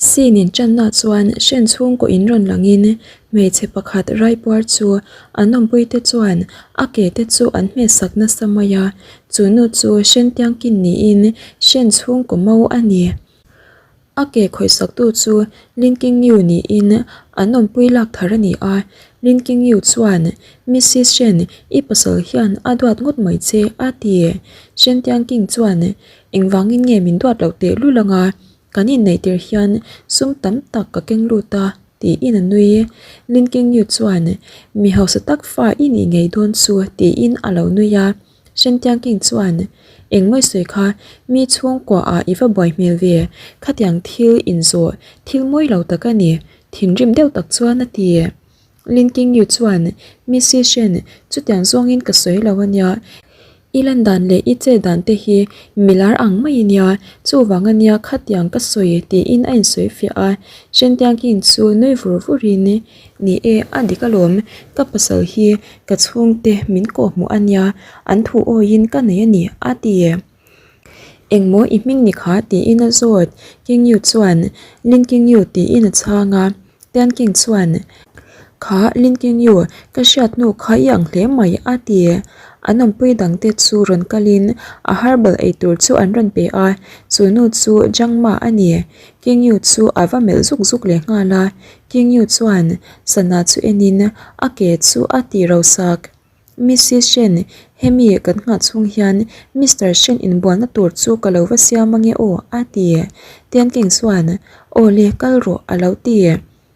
Scene in tanna chuan hren chhungkaw in rawn langin hmeichhe pakhat raipuar chu an awmpuite chuan a ke te chu an hmehsak nasa mai a, chu nu chu hren tiangkin niin hren chhungkaw mo a ni. A ke khawihsaktu chu Lin King Yu niin an awmpui lak thar a ni a, Lin King Yu chuan, Missis Shen, i pasal hian a duat ngawt mai che, a ti. Shen Tiang King chuan, Engvangin nge min duat loh teh lul anga? Kan inneih tir hian sum tam tak ka keng lut a, tiin a nui. Lin King Yu chuan, Mi hausa tak fa i nih ngei dawn chu, tiin a lo nui a. Shen Tiang King chuan, Engmawi sawi kha, mi chhungkua ah i va buai hmel ve, khatiang thil inzawh thil mawi lo tak a ni, thinrim deuh tak chuan a ti. Lin King Yu chuan, Missy Shen, chutiang zawngin ka sawi lo a nia, I lan dan leh i che dan te hi milar ang mai i nia, chuvang a nia khatiang ka sawi tiin a insawi fiah a. Shen Tiang King chu nui vur vurin, Ni e, a dik alawm, ka pasal hi ka chhungte min kawhhmuh a nia, an thu awiin ka nei a ni, a ti. Engmaw i hming ni kha? tiin a zawt. King Yu chuan, Lin King Yu tiin a chhang a. Tian King chuan, Kha Lin King Yu, ka hriat hnu kha i ang hle mai, a ti. An awmpui dangte chu rawn kalin a herbal eitur chu an rawn pe a, chu nu chu Zhang Ma a ni. King Yu chu a va melh zuk zuk leh nghal a. King Yu chuan sana chu enin a ke chu a ti rosak. Missis Shen, hemi kan nghah chhung hian Mister Shen inbualna tur chu ka lo va siam ange aw, a ti. Tian King chuan, Aw le, kal rawh, a lo ti.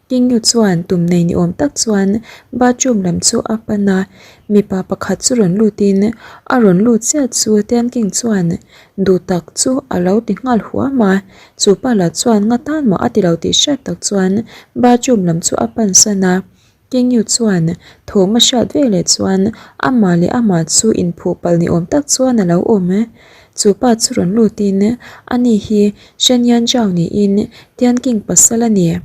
King Yu chuan tum nei ni awm tak chuan bathroom lam chu a pan a, mipa pakhat chu rawn lutin a rawn lut chiah chu Tian King chuan duh tak chu a lo ti nghal huam a, chu pa lah chuan nga tan mah a ti lo tih hriat tak chuan bathroom lam chu a pan san a. Kengyu chuan thawm a hriat ve leh chuan amah leh amah chu inphuh palh ni awm tak chuan a lo awm. Chu pa chu rawn lutin ani hi Shen Yan Zhao niin Tian King pasal a ni.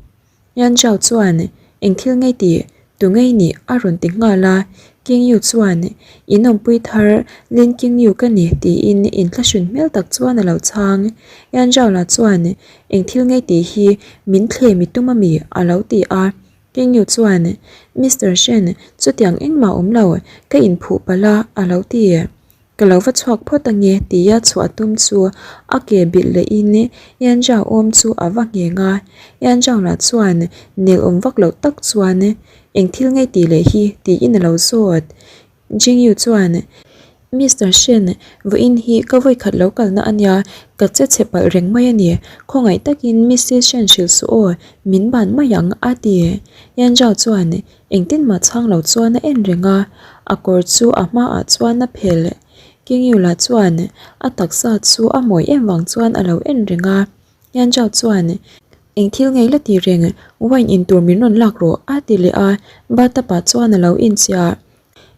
Yan Zhao chuan eng thil ngei tih tu ngei nih a rawn ti nghal a. Kengyu chuan in awmpui thar Lin Kengyu ka ni tiin inthlahrun hmel tak chuan a lo chhang. Yan Zhao lah chuan eng thil ngei tih hi min thlem i tum ami a lo ti a. Kengyu chuan, Mister Shen, chutiang engmah awm lo, ka inphuh palh a, a lo ti. Ka lo va chhuak phawt ange, tia chhuah tum chu a ke bilh lehin Yan Zhao awm chu a va ngheng a. Yan Zhao lah chuan nel awm vak loh tak chuan, Eng thil ngei tih leh hi? tiin a lo zawt. Jingyu chuan, Mister Shen, vawiin hi ka vawikhat lo kalna a nia, ka che chhe palh reng mai a ni. Khawngaih takin Missis Shen hrilh suh aw, min ban mai ang, a ti. Yan Zhao chuan engtin mah chhang lo chuan a en reng a, a kawr chu a hmaah chuan a phel. Kingyu lah chuan a taksa chu a mawi em vang chuan a lo en reng a. Yan Zhao chuan, Eng thil ngei la ti reng, wine in tur min rawn lak rawh, a ti leh a, bathtub ah chuan a lo inchiah.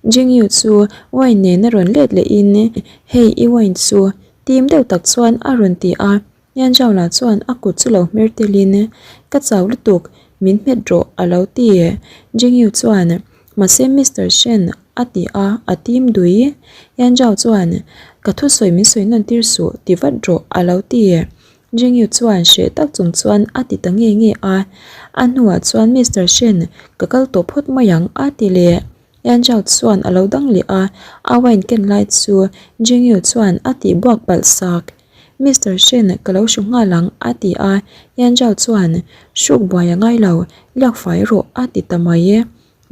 Jingyu chu wine nen a rawn let lehin hei i wine chu tim deuh tak chuan a rawn ti a, Yan Zhao lah chuan a kut chu lo hmer telin ka chau lutuk min hmet rawh a lo ti. Jingyu chuan mahse Mister Shen a ti a, a tim dui. Yan Zhao chuan ka thusawi min sawi nawn tir suh ti vat rawh a lo ti. Jingyu chuan hreh tak chung chuan a ti ta nge nge a, a hnuah chuan Mister Shen ka kal tawh phawt mai ang a ti leh. Yan Zhao chuan a lo dang leh a, a wine ken lai chu Jingyu chuan a tih buak palh sak. Mister Shen ka lo hru nghal ang a ti a, Yan Zhao chuan hruk buai a ngai lo, liak fai rawh a ti ta mai.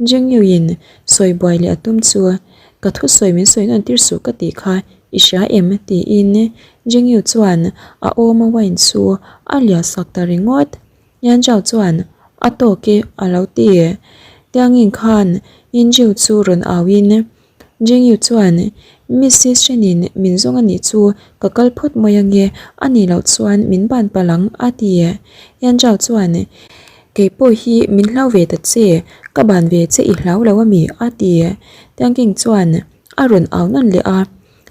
Jingyu-in sawi buai leh a tum chu, Ka thusawi min sawi nawn tir suh ka tih kha i hria em? tiin Jingyu chuan a awma wine chu a liah sak ta ringawt. Yan Zhao chuan, A tawk e a lo ti. Tiangin khan Yinjiu chu rawn auin Jingyu chuan, Missis Shenin min zawng a nih chu ka kal phawt mai ange, a nih loh chuan min ban palh ang a ti. Yan Zhao chuan, Kei pawh hi min hlau ve ta che, ka ban ve che i hlau lo a mi? a ti. Tiangking chuan a rawn au nawn leh a.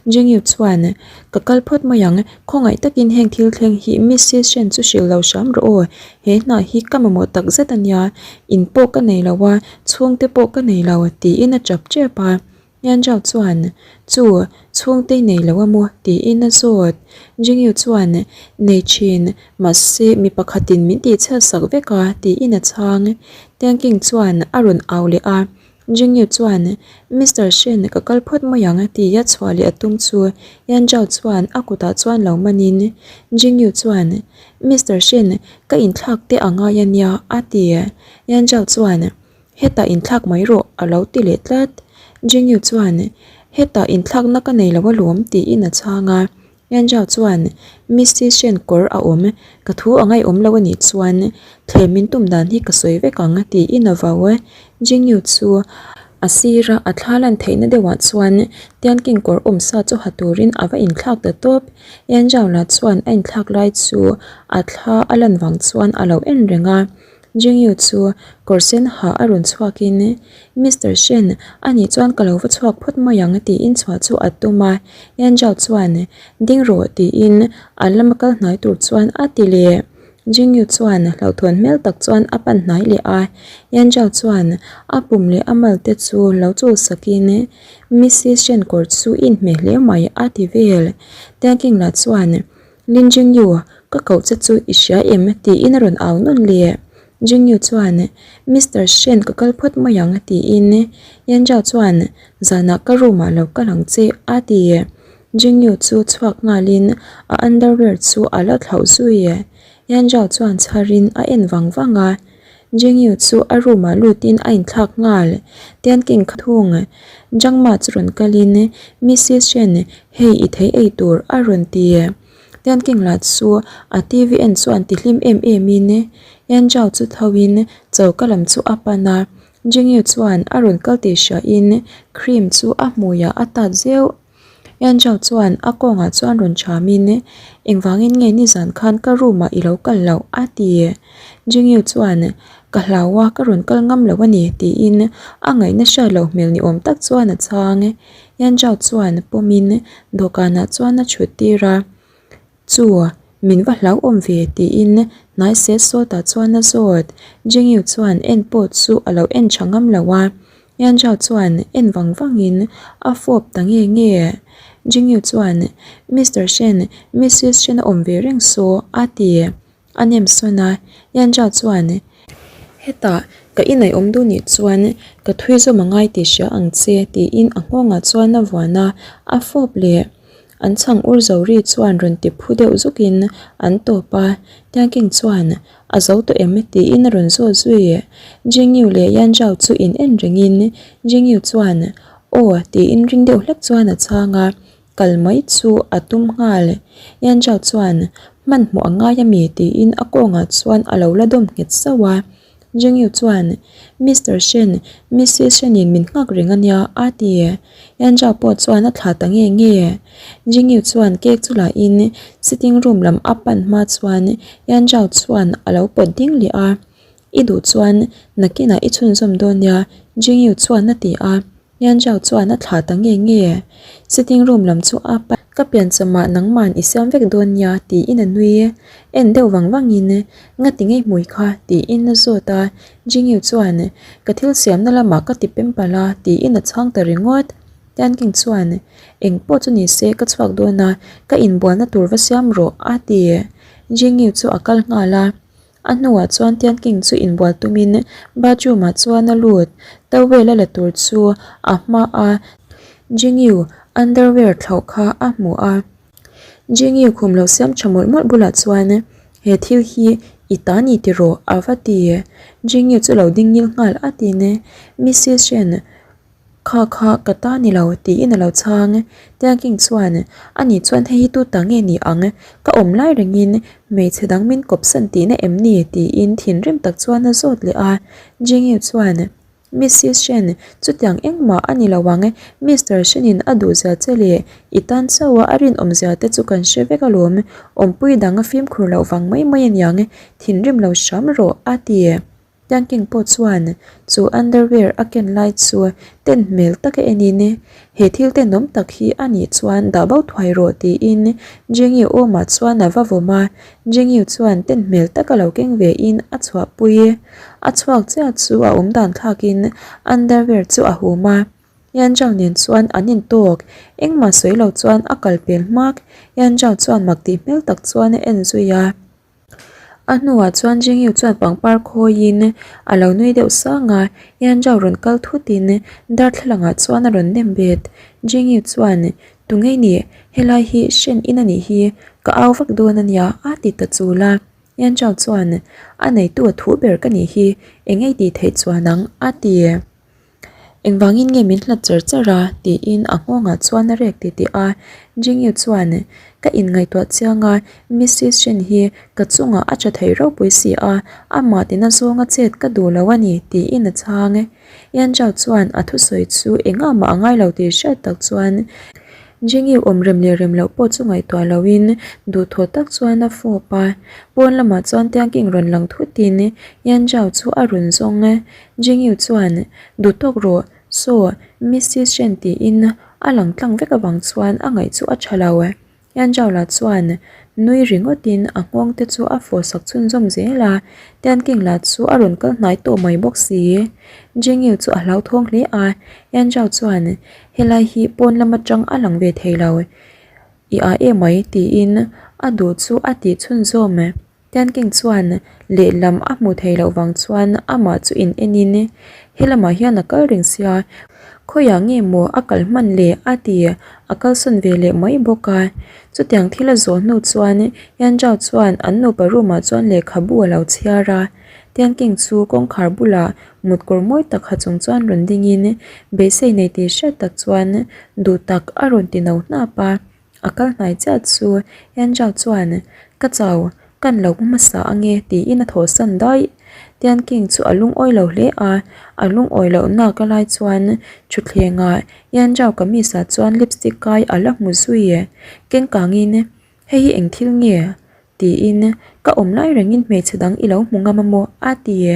Jingyu chuan, Ka kal phawt mai ang, khawngaih takin heng thil thleng hi Missis Shen chu hrilh lo hram rawh aw, he hna hi ka mamawh tak zet a nia, in pawh ka nei lo a, chhungte pawh ka nei lo, tiin a tap tep a. Yanzhao chuan, Chu, chhungte i nei lo a maw? tiin a zawt. Jingyu chuan, Nei thin, mahse mi pakhatin min tihchhiat sak vek a, tiin a chhang. Tianking chuan a rawn au leh a. Jingyu chuan, Mister Shen, ka kal phawt mai ang, tia chhuah leh a tum chu Yanzhao chuan a kutah chuan lo manin Jingyu chuan, Mister Shen, ka inthlak te a ngai a nia, a ti. Yanzhao chuan, Hetah inthlak mai rawh, a lo ti leh tlat. Jingyu chuan, Hetah inthlakna ka nei lo alawm, tiin a chhang a. Yanzhao chuan, Missy Shen kawr a awm, ka thu a ngaihawm lo a nih chuan thlem min tum dan hi ka sawi vek ang, tiin a vau. Jingyu chu a sira a thla lan theihna deuhah chuan Tianking kawr awm sa chu ha turin a va inthlak ta tawp. Yanzhao lah chuan a inthlak lai chu a thla a lan vang chuan a lo en reng a. Jingyu chu kawr sen ha a rawn chhuakin, Mister Shen, ani chuan ka lo va chhuak phawt mai ang tiin chhuah chu a tum a. Yan Zhao chuan, Ding rawh tiin an lama kal hnai tur chuan a ti leh. Jingyu chuan hlauhthawn hmel tak chuan a pan hnai leh a. Yan Zhao chuan a pum leh a mal te chu lo chul sakin, Missis Shen kawr chu i inhmeh hle mai a ti vel. Tianking lah chuan, Lin Jingyu, ka koh che chu i hria em? tiin a rawn au nawn leh. Jingyu chuan, Mister Shen ka kal phawt mai ang tiin Yan Zhao chuan, Zanah ka room ah lo kal ang che a ti. Jingyu chu chhuak nghalin a underwear chu a la thlauh zui. Yan Zhao chuan chharin a en vang vang a. Jingyu chu a room ah lutin a inthlak nghal. Tianking kha thung. Zhang Ma chu rawn kalin, Missis Shen, hei i thei ei tur a rawn ti. Tianking lah chu a TV en chuan ti hlim em em in Yan Zhao chu tho in choka lam chu a pan a. Jingyu chuan a rawn kal tih hria in cream chu a hmuiah a tat zeuh. Angel chuan a kawngah chuan rawn chhamin engvangin nge nizan khan ka room ah i lo kal loh a ti. Jingyu chuan ka hlau a ka rawn kal ngam lo a ni tiin a ngaihna hriat loh hmel ni awm tak chuan a chhang. Angel chuan pawmin dawhkanah chuan a chhut tir a. Chu, min va hlauhawm ve tiin hnai set sawtah chuan a zawt. Jingyu chuan en pawh chu a lo en tha ngam lo a. Yan Zhao chuan en vang vangin a fawp ta nge nge. Jingyu chuan, Mister Shen, Missus Shen a awm ve reng saw, a ti. A nem sawn a, Yan Zhao chuan, Hetah ka inai awm duh nih chuan ka thui zawm a ngai tih hria ang che, tiin a nghawngah chuan a vuan a, a fawp leh. An chhang ur zo ri chuan rawn ti phu deuh zukin an tawp a, Tianking chuan, A zo tawh em? tiin a rawn zawt zui. Jingyu leh Yan Zhao chu in en rengin Jingyu chuan, Aw, tiin ring deuh hlek chuan a chhang a, kal mai chu a tum nghal. Yan Zhao chuan, Hmanhmawh a ngai ami? tiin a kawngah chuan a lo la dawm nghet sauh a. Jingyu chuan, Mister Shen, Missis Shen-in min nghak reng a nia, a ti. Yan Zhao pawh chuan a thlah ta nge nge. Jingyu chuan cake chu lahin sitting room lam a pan hma chuan Yan Zhao chuan a lo pawt ding leh a. I duh chuan nakinah i chhunzawm dawn nia, Jingyu chuan a ti a. Yan Zhao chuan a thlah ta nge nge. Sitting room lam chu a pan. Ka piancham ah nangman i siam vek dawn nia tiin a nui. En deuh vang vangin, Ngati ngei hmui kha? tiin a zawt a. Jingyu chuan, Ka thil siamna lamah ka ti pem palh a tiin a chhang ta ringawt. Tianking chuan, Eng pawh chu ni se ka chhuak dawn a, ka inbualna tur va siam rawh a ti. Jingyu chu a kal nghal a. A hnuah chuan Tianking chu inbual tumin bathroom ah chuan a lut. Towel a la tur chu a hma a Jingyu underwear thlauh kha a hmu a. Jingyu khum lo siam tha mawlh mawlh bulah chuan he thil hi i ta ni tiraw a va ti. Jingyu chu lo ding ngil nghal a tin Missus Shen Kha kha ka ta ni lo tiin a lo chhang. Tiangking chuan, Ani chuan hei hi tu ta nge ni ang? Ka awm lai rengin hmeichhe dang min kawp san tihna em ni? tiin thinrim tak chuan a zawt leh a. Jingyu chuan, Missis Shen, chutiang engmah a ni lo ang. Mister Shen-in a duhzia che leh i tan chauha a rinawmzia te chu kan hre vek alawm. Awmpui dang a fimkhur loh vang mai mai aniang. Thinrim lo hram rawh, a ti. Tiangking pawh chuan chu underwear a ken lai chu ten hmel taka enin he thil tenawm tak hi a nih chuan dah bo thuai rawh tiin Jingyu awmah chuan a va vawm a, Jingyu chuan ten hmel taka lo keng ve in a chhuahpui. A chhuak chiah chu a awm dan thlakin underwear chu a hum a. Yan Zhao nen chuan an intawk. Engmah sawi lo chuan a kal pel hmak. Yan Zhao chuan mak tih hmel tak chuan a en zui a. A hnuah chuan Jingyu chuan pangpar khawiin a lo nui deuh sang a, Yan Zhao rawn kal thutin darthlalang ah chuan a rawn nem bet. Jingyu chuan, Tungei nih, helai hi hren in a nih hi, ka au vak dawn a nia a ti ta chul a. Yan Zhao chuan, A neitu a thu ber ka nih hi, engei tih theih chuan ang a ti. Engvangin nge min hlat char char a? tiin a nghawngah chuan a rek titih a. Jingyu chuan, Ka inngaihtuah chiang a, Missis Shen hi ka chungah a tha thei ropui si a, amah tina zawnga chet ka duh lo a ni, tiin a chhang. Yan Zhao chuan a thusawi chu engah mah a ngai lo tih hriat tak chuan Jingyu awm rem leh rem loh pawh chu ngaihtuah loin duhthawh tak chuan a fawp a. Pawn lamah chuan Tiangking rawn lang thutin Yan Zhao chu a rawn zawng. Jingyu chuan, Duh tawk rawh, saw, Missis Shen tiin a lang tlang vek avang chuan a ngaih chu a tha lo. Yan Zhao lah chuan nui ringawtin a nghawng te chu a fawh sak chhunzawm zel a, Tian King lah chu a rawn kal hnai tawh mai bawk si. Jingyu chu a hlauthawng hle a, Yan Zhao chuan, Helai hi pawn lam atang a lang ve thei lo, i a emai tiin a duh chu a tih chhunzawm. Tianking chuan lehlam a hmuh theih loh vang chuan amah chu in en in helamah hian a kal reng sia, khawiah nge maw a kal hman le a ti a kalsawn ve leh mai bawk a. Chutiang thil a zawh hnu chuan Yan Zhao chuan an nupa room ah chuan lehkhabu a lo chhiar a, Tianking chu kawngkhar bulah mutkawr mawi tak ha chung chuan rawn ding in beisei nei tih hriat tak chuan duh tak a rawn ti no hnap a. A kal hnai chiah chu Angel chuan, Ka chau, kan lo hmu hmasa ange tiin a thawhsan daih. Tian King chu a lungawi lo hle a, a lungawi loh nak a lai chuan thutthlengah Angel kamis ah chuan lipstick kai a la hmu zui. Keng kangin, Hei hi eng thil nge? Tiin, Ka awm lai rengin hmeichhe dang i lo hmu ngam a maw? a ti.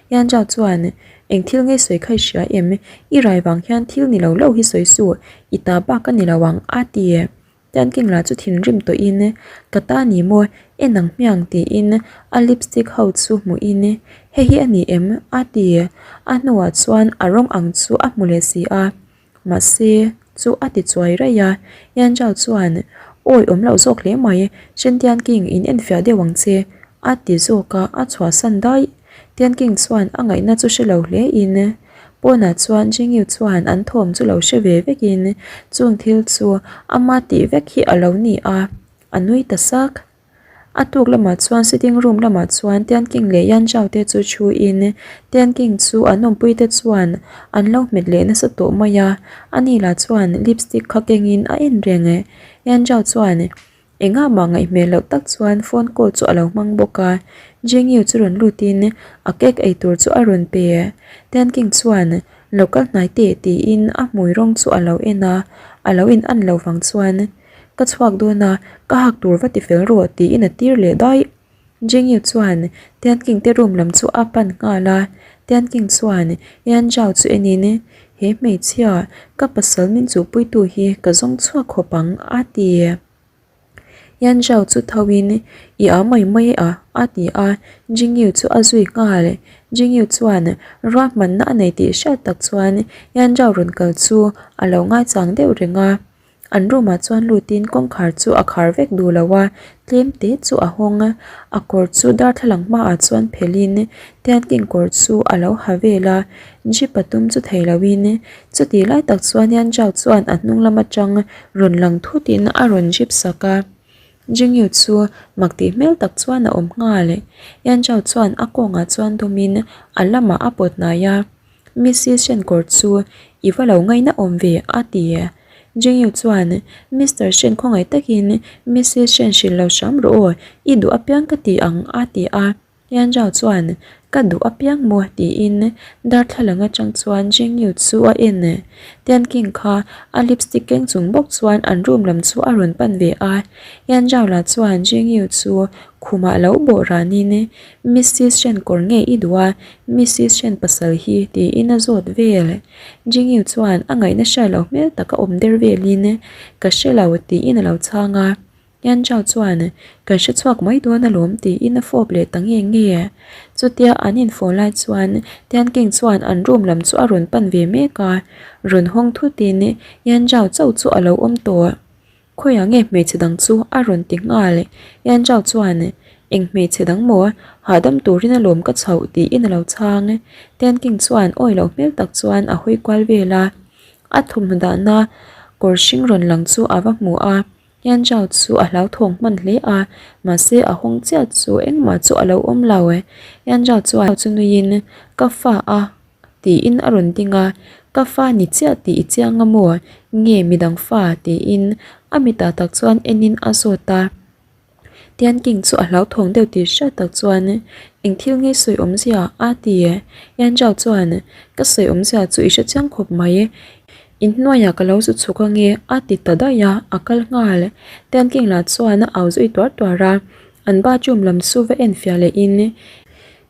Yan Zhao chuan, Eng thil nge sawi kha i hria em? I rai vang hian thil ni lo lo hi sawi suh, i ta bak a ni lo ang, a ti. Tian King lah chu thinrim tawhin, Ka ta ni maw? En ang hmiang tiin a lipstick ho chu hmuhin, Hei hi a ni em? a ti. A hnuah chuan a rawng ang chu a hmu leh si a. Mahse, chu a ti chuai raih a, Yan Zhao chuan, Awi awm loh zawk hle mai, Shen Tian King in enfiah deuh ang che, a ti zawk a, a chhuahsan daih. Tian King chuan a ngaihna chu hre lo hle in, pawnah chuan Jing Yu chuan an thawm chu lo hre ve vek in, chung thil chu ama tih vek hi a lo ni a, a nui ta sak. A tuk lamah chuan sitting room lamah chuan Tian King leh Yan Zhao te chu thu in Tian King chu an awmpui te chuan an lo hmet leh nasa tawh mai a, ani lah chuan lipstick kha kengin a en reng. Yan Zhao chuan engah mah ngaihmel loh tak chuan phone call chu a lo hmang bawk a, Jing Yu chu rawn lutin a cake ei tur chu a rawn pe. Tian King chuan lo kal hnai teh tiin a hmui rawng chu a lo en a, a lo in an lo vang chuan. Ka chhuak dawn a, ka hak tur va ti fel rawh tiin a tir leh daih. Jingyu chuan Tian King te room lam chu a pan nghal a, Tian King chuan Yan Zhao chu enin, He hmeichhia, ka pasal min chuhpuitu hi ka zawng chhuak khawp ang a ti. Yan Zhao chu thoin, I a mai mai a a ti a, Jingyu chu a zui nghal. Jingyu chuan ruahmanna a nei tih hriat tak chuan Yan Zhao rawn kal chu a lo ngaichang deuh reng a. An room ah chuan lutin kawngkhar chu a khar vek duh lo a, tlem te chu a hawng a, a kawr chu darthlalang hmaah chuan phelhin Tianking kawr chu a lo ha vel a, jeep a tum chu thei loin chutih lai tak chuan hian Zhao chuan a hnung lam atang rawn lang thutin a rawn jeep sak a, Jingyu chu mak tih hmel tak chuan a awm nghal, Yan Zhao chuan a kawngah chuan dawmin a lamah a pawt hnai a. Missis Shen kawr chu i va lo ngaina awm ve a ti. Jingyu chuan Mister Shen khawngaih takin Missis Shen hrilh lo hram rawh aw, i duh apiang ka ti ang a ti a. Yan Zhao chuan ka duh apiang maw tiin darthlalang atang chuan Jingyu chu a en. Tian King kha a lipstick keng chung bawk chuan an room lam chu a rawn pan ve a. Yan Zhao lah chuan Jingyu chu khumah lo bawh ranin Missis Shen kawr nge i duh a, Missis Shen pasal hi tiin a zawt vel. Jingyu chuan a ngaihna hriat loh hmel taka awm der velin, Ka hre lo tiin a lo chhang a. Yan Zhao chuan, Kan hre chhuak mai dawn alawm tiin a fawp leh ta nge nge. Chutia an infawh lai chuan Tian King chuan an room lam chu a rawn pan ve mek a, rawn hawng thutin Yan Zhao chauh chu a lo awm tawh. Khawiah nge hmeichhe dang chu a rawn ti nghal. Yan Zhao chuan, Eng hmeichhe dang maw? Hahdam turin alawm ka chhoh tiin a lo chhang. Tian King chuan awi loh hmel tak chuan a hawi kual vel a. A thawmhnaw dahna kawr hring rawn lang chu a va hmu a, Yan Zhao chu a hlauthawng hman hle a, mahse a hawng chiah chu engmah chu a lo awm lo. Yan Zhao chuan chu nuiin, Ka fa a tiin a rawn ding a, Ka fa ni chiah tih i chiang a maw? Nge midang fa? tiin a mitah tak chuan enin a zawt a. Tian King chu a hlauthawng deuh tih hriat tak chuan eng thil nge sawi awmzia a ti. Yan Zhao chuan ka sawi awmzia chu i hre chiang khawp mai, in hnuaiah ka lo zu chhuk ange a ti ta daih a, a kal nghal. Tian King lah chuan a au zui tuar tuar a, an bathroom lam chu va enfiah lehin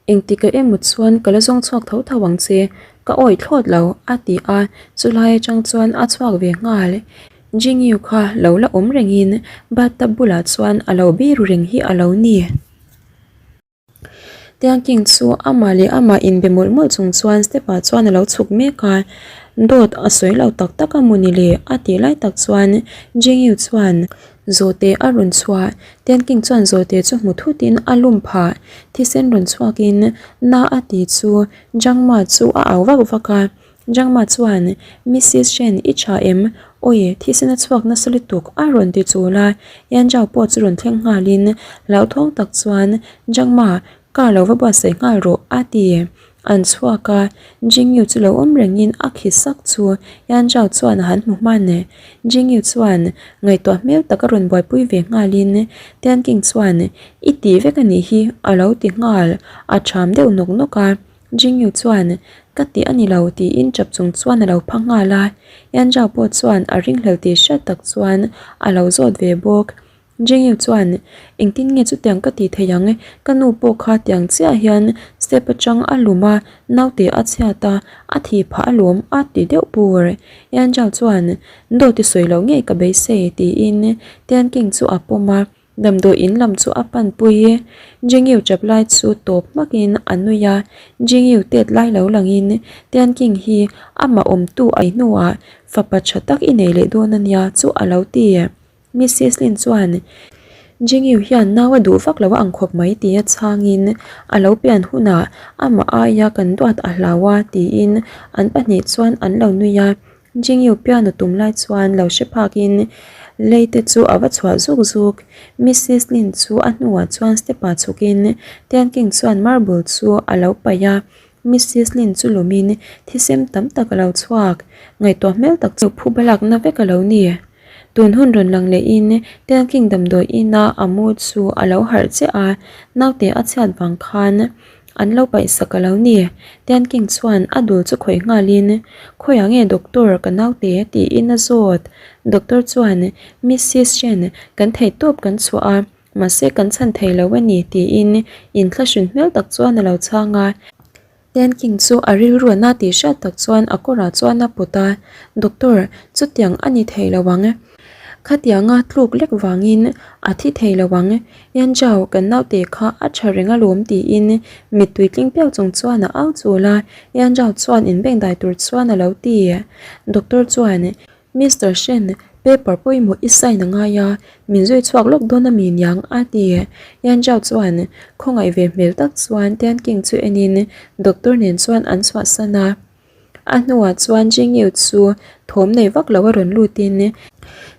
Engtikah emaw chuan ka la zawng chhuak tho tho ang che, ka awih thlawt lo, a ti a, chulai atang chuan a chhuak ve nghal. Jingyu kha lo la awm rengin bathtub bulah chuan a lo biru reng hi a lo ni. Tiang King chu amah leh amah inbe mawlh mawlh chung chuan step ah chuan a lo chhuk mek a, dawt a sawi lo tak tak a maw ni le a tih lai tak chuan Jingyu chuan Zawhte a rawn chhuah, Tianking chuan zawhte chu hmu thutin a lum phah. Thisen rawn chhuakin na a ti chu Jangma chu a au vak vak a. Jangma chuan, Missis Shen i tha em? Awi, thisen a chhuak nasa lutuk a rawn ti chul a. Yanzhao pawh chu rawn thleng nghalin hlauthawng tak chuan, Jangma, car lo va buatsaih nghal rawh a ti. An chhuak a, Jingyu chu lo awm rengin a khi sak chu Yan Zhao chuan a han hmu hman e. Jingyu chuan ngaihtuah hmel tak a rawn buaipui ve nghalin Tian King chuan I tih vek a nih hi a lo ti nghal, a ṭham deuh nawk nawk a. Jingyu chuan Ka tih a ni lo tiin ṭap chung chuan a lo pha nghal a. Yan Zhao pawh chuan a ringhlel tih hriat tak chuan a lo zawt ve bawk. Jingyu chuan, Engtin nge chutiang ka tih theih ang? Ka nu pawh kha tiang chiah hian step atang a lum a, naute a chhiat a, a thih phah alawm a ti deuh pur. Yan Zhao chuan, Dawt i sawi loh ngei ka beisei tiin Tian King chu a pawm a, damdawi in lam chu a pan pui. Jingyu chap lai chu tawp hmakin a nui a, Jingyu tet lai lo langin Tian King hi amah awmtu a hnuah fapa tha tak i nei leh dawn ania chu a lo ti. Missis Lin chuan, Jingyu hian nau a duh vak lo a ang khawp mai tia chhangin a lo pian hunah amah aia kan duat a hlau a tiin an pahnih chuan an lo nui a. Jingyu piano tum lai chuan lo hre phakin lei te chu a va chhuah zuk zuk. Missis Lin chu a hnuah chuan step ah chhukin Tian King chuan marble chu a lo paih a. Missis Lin chu lumin thisem tam tak a lo chhuak. Ngaihtuah hmel tak chu phu balakna vek a lo ni. Tun hun rawn lang lehin Telking damdawi ina a mu chu a lo harh chiah a, naute a chhiat vang khan an lo paihsak a lo ni. Telking chuan a dul chu khawih nghalin, Khawiah nge doctor ka naute? tiin a zawt. Doctor chuan, Missis Shen, kan theihtawp kan chhuah a, mahse kan chhan thei lo a ni tiin inthlahrun hmel tak chuan a lo chhang a. Tian King chu a rilru a na tih hriat tak chuan a kawrah chuan a put a, Doctor, chutiang a ni thei lo ang. Khatianga tluk lek vangin a thi thei lo ang. Yan Zhao, kan naute kha a tha reng alawm tiin mittui tling piau chung chuan a au chul a, Yan Zhao chuan inbengdai tur chuan a lo ti. Doctor chuan, Mister Shen, paper pawimawh i sign a ngai a, min zui chhuak lawk dawn a mi niang a ti. Yan Zhao chuan khawngaih ve hmel tak chuan Tian King chu enin doctor nen chuan an chhuahsan a. A hnuah chuan Jing Yu chu thawm nei vak lo a rawn lutin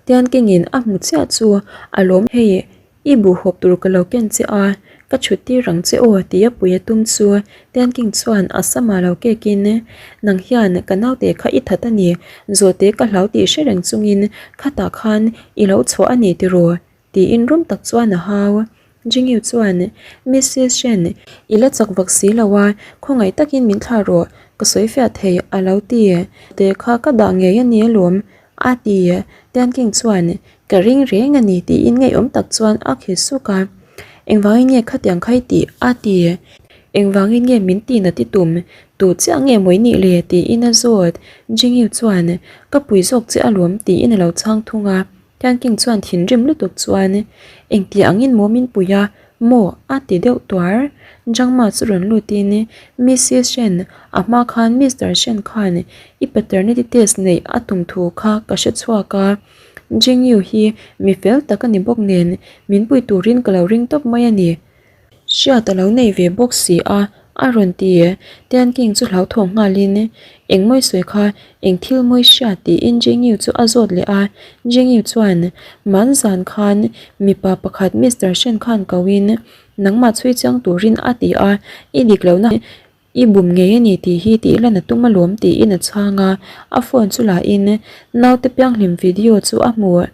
Tian King in a hmu chiah chu a lawm hei. I buhhawp tur ka lo ken che a, ka chhut tir ang che aw ti a pui a tum chu Tian King chuan a sama lo kekin nang hian ka naute kha i that a ni, zawhte ka hlau tih hre reng chungin khatah khan i lo chhuah a ni tiraw? tiin rum tak chuan a hau. Jingyu chuan Missis Shen i la chak vak si lo a, khawngaih takin min thlah rawh, ka sawi fiah thei a lo ti. Te kha ka dah ngei a ni alawm a ti. Tian King chuan Ka ring reng a ni tiin ngeiawm tak chuan a khi suk a. Engvangin nge khatiang khai tih? a ti. Engvangin nge min ti na ti tum? Tu chiah nge mawi nih le? tiin a zawt. Jingyu chuan, Ka pui zawk che alawm tiin a lo chhang thung a. Tianking chuan thinrim lutuk chuan, Engti angin maw min pui a, maw? a ti deuh tuar. Jangma chu rawn lutin, Mrs Shen, a hma khan Mister Shen khan i paternity test neih a tum thu kha ka hre chhuak a. Jingyu hi mi fel tak a ni bawk nen, min pui turin ka lo ring tawp mai a ni. Hriat a lo nei ve bawk si a, a rawn ti. Tianking chu hlauthawng nghalin, Eng mawi sawi kha, eng thil mawi hria tiin Jingyu chu a zawt leh a. Jingyu chuan, Man zan khan mipa pakhat Mister Shen khan koin nangmah chhui chiang turin a ti a, i dik lohna i bum ngei a ni tih hi tih lan a tum alawm tiin a chhang a, a phone chu la in naute pianghlim video chu a hmu.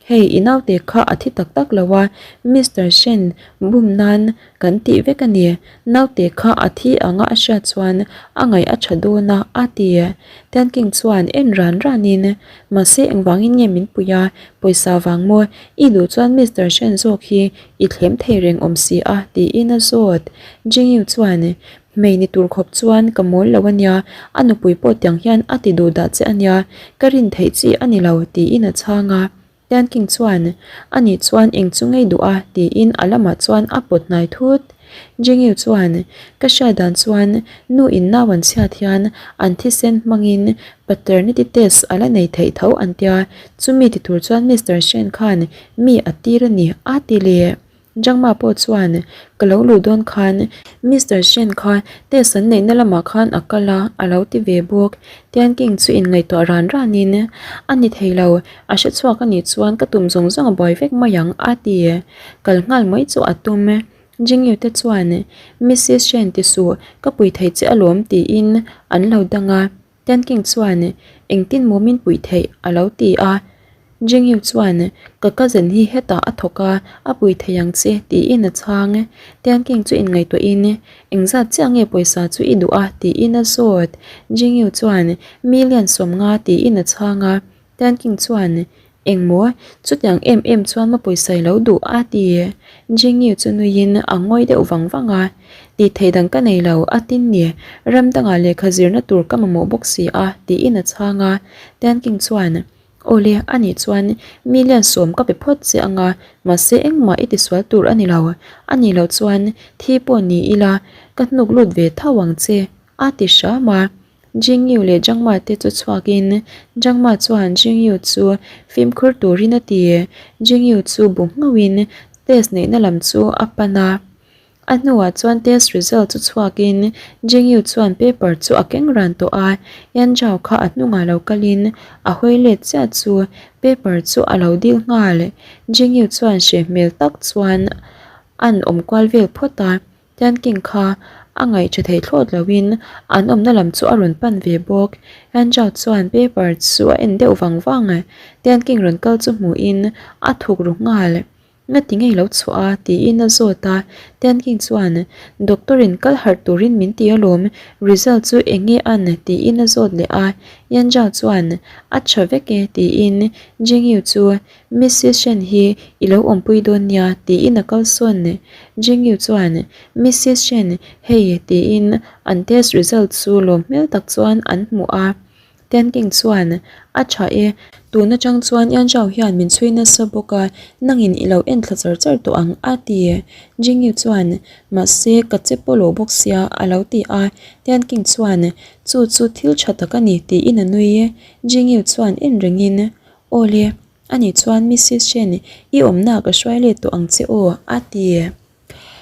Hei i naute kha a thi tak tak lo a, Mister Shen bum nan kan tih vek a ni. Naute kha a thi anga a hriat chuan a ngaih a tha dawn a, a ti. Tianking chuan en ran ran in, Mahse engvangin nge min pui a, pawisa vang maw? I duh chuan Mister Shen zawk hi I thlem thei reng awm si a, tiin a zawt. Jingyu chuan, Hmei ni tur khawp chuan ka mawl lo a nia, a nupui pawh tiang hian a ti duh dah che a nia, ka rin theih chi a ni lo, tiin a chhang a. Tianking chuan, A nih chuan eng chu ngei duh a, tiin a lamah chuan a pawt hnai thut. Jingyu chuan, Ka hriat dan chuan nu in nau an chhiat hian an thisen hmangin paternity test a la nei theih tho an tia, chumi ti tur chuan Mister Shen khan mi a tir a ni a ti leh. Jangma pawh chuan, Ka lo luh dawn khan Mister Shen kha test an neihna lamah khan a kal a, a lo ti ve bawk. Tianking chu inngaihtuah ran ranin, A ni thei lo, a hre chhuak a nih chuan ka tum zawng zawng a buai vek mai ang a ti. Kal nghal mai chu a tum. Jingyu te chuan, Missis Shen ti suh, ka pui thei che alawm tiin an lo dang a. Tianking chuan, Engtin maw min puih theih? a lo ti a. Jingyu chuan, Ka cousin hi hetah a thawk a, a pui thei ang che tiin a chhang. Tianking chu inngaihtuahin, Engzat chiah nge pawisa chu i duh a? tiin a zawt. Jingyu chuan, Million 50 tiin a chhang a. Tianking chuan, Engmaw? Chutiang em em chuan ma pawisa i lo duh a ti. Jingyu chu nuiin a ngawi deuh vang vang a. Tih theih dang ka nei lo, a tin ni. Ram dangah lehkha zirna tur ka mamawh bawk si a, tiin a chhang a. Tianking chuan, Awle, anih chuan million 10 ka pe phawt che anga, mahse engmah i tisual tur a ni lo. A nih loh chuan thi pawh ni ila, ka hnuk lut ve tho ang che, a ti hram a. Jingyu leh Jangma te chu chhuakin Jangma chuan Jingyu chu fimkhur turin a ti. Jingyu chu bu nghauhin test neihna lam chu a pan a. A hnuah chuan test result chu chhuakin Jingyu chuan paper chu a keng ran tawh a. Yan Zhao kha a hnungah lo kalin a hawi let chiah chu paper chu a lo dil nghal. Jingyu chuan hreh hmel tak chuan an awm kual vel phawt a. Tianking kha a ngaih tha thei thlawt loin an awmna lam chu a rawn pan ve bawk. Andrew chuan paper chu a en deuh vang vang a, Tianking rawn kal chu hmuhin a thuk ru nghal. Ngati ngei lo chhuah a? tiin a zawt a. Tianking chuan, Doctor in kal harh turin min ti alawm, result chu eng nge an? tiin a zawt leh a. Andrew chuan, A tha vek e tiin Jingyu chu Missis Shen hi i lo awmpui dawn nia tiin a kalsawn. Jingyu chuan Missis Shen hei tiin an test result chu lawm hmel tak chuan an hmuh a. Tianking chuan a tha e, tun atang chuan Yanzhao hian min chhui nasa bawk a, nangin i lo en thla char char tawh ang a ti. Jingyu chuan mahse ka che pawlawh bawk sia a lo ti a. Tianking chuan chu chu thil tha tak a ni tiin a nui. Jingyu chuan en rengin Awle, ani chuan Missis Shen i awmna ka hruai let tawh ang che aw, a ti.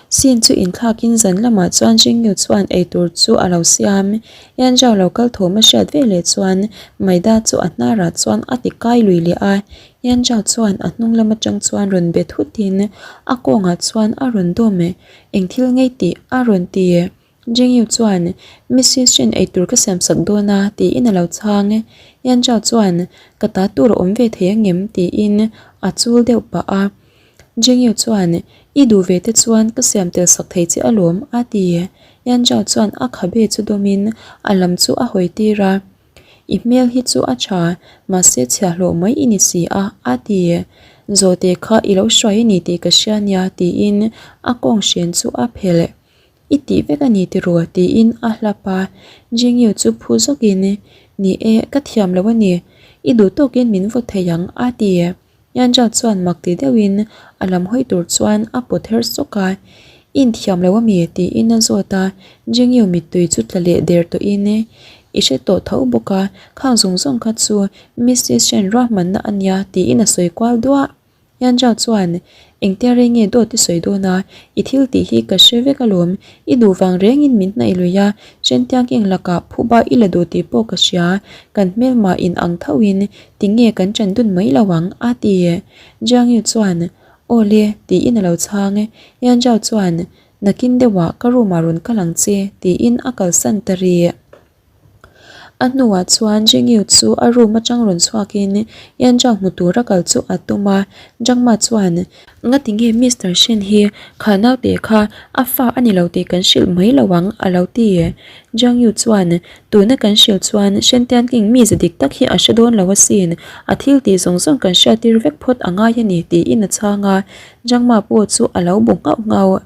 Sin chu inthlakin zan lamah chuan Jingyu chuan eitur chu a lo siam. Yanzhao lo kal thawm a hriat ve leh chuan Maida chu a hnarah chuan a ti kai lui leh a. Yanzhao chuan a hnung lam atang chuan rawn be thutin a kawngah chuan a rawn dawm e, eng thil ngei tih a rawn ti. Jingyu chuan, Missis Shin eitur ka siam sak dawn a, tiin a lo chhang. Yan Zhao chuan, Ka ta tur a awm ve thei angem? tiin a chul deuh pah a. Jingyu chuan, I duh ve te chuan ka siam tel sak thei che alawm, a ti. Yan Zhao chuan a khabe chu dawmin a lam chu a hawi tir a. I hmel hi chu a tha, mahse chhiahhlawh mai i ni si a, a ti. Zawhte kha i lo hruai a ni tih ka hria nia, tiin a kawng hren chu a phelh. I tih vek a ni tiraw? tiin a hlap a. Jingyu chu phu zawkin, Ni e, ka thiam lo a ni. I duh tawkin min vaw thei ang, a ti. Yanzhao chuan mak ti deuhin a lam hawi tur chuan a pawt her sawk a, I inthiam lo ami? tiin a zawt a, Jingyu mittui chu tla leh der tawhin I hre tawh tho bawk a, khang zawng zawng kha chu Missis Shen ruahmanna a nia tiin a sawi kual duah. Yanzhao chuan, Engtia rei nge dawt i sawi dawn a, i thil tih hi ka hre vek alawm, i duh vang rengin min hnaih lui a, Shen Tiangking lakah phuba i la duh tih pawh ka hria, kan hmelmah in ang thoin tinge kan ṭan dun mai lo ang, a ti. Jiang Yu chuan, Aw le, tiin a lo chhang. Yanzhao chuan, Nakin deuhah ka room ah rawn kal ang che, tiin a kalsan ta rih. A hnuah chuan Jingyu chu a room atang rawn chhuakin Yanzhao hmu tura kal chu a tum a, Zhangma chuan, Ngati nge Mister Shen hi kha naute kha a fa a ni lo tih kan hrilh mai lo ang a lo ti. Zhangyu chuan, Tuna kan hrilh chuan Shen Tianqing mi za dik tak hi a hre dawn lo asin, a thil tih zawng zawng kan hriattir vek phawt a ngai a ni tiin a chhang a, Zhangma pawh chu a lo bu nghauh nghauh.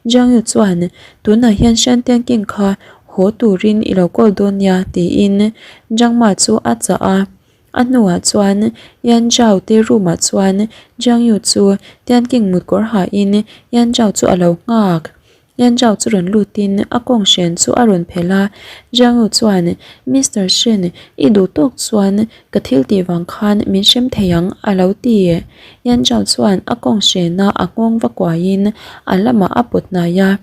Jiangyu chuan, Tunah hian Shan Tianqing kha haw turin i lo call dawn nia, tiin Jiang Ma chu a chah a. A hnuah chuan Yan Zhao te room ah chuan Jiang Yu chu Tianqing mut kawr hain Yan Zhao chu a lo nghak. Yan Zhao chu rawn lutin a kawng hren chu a rawn phelh a. Jiang Yu chuan, Mister Shen, i duh tawk chuan Ka thil tih vang khan min hrem thei ang, a lo ti. Yan Zhao chuan a kawng hrena a nghawng va kuaiin a lamah a pawt hnai a,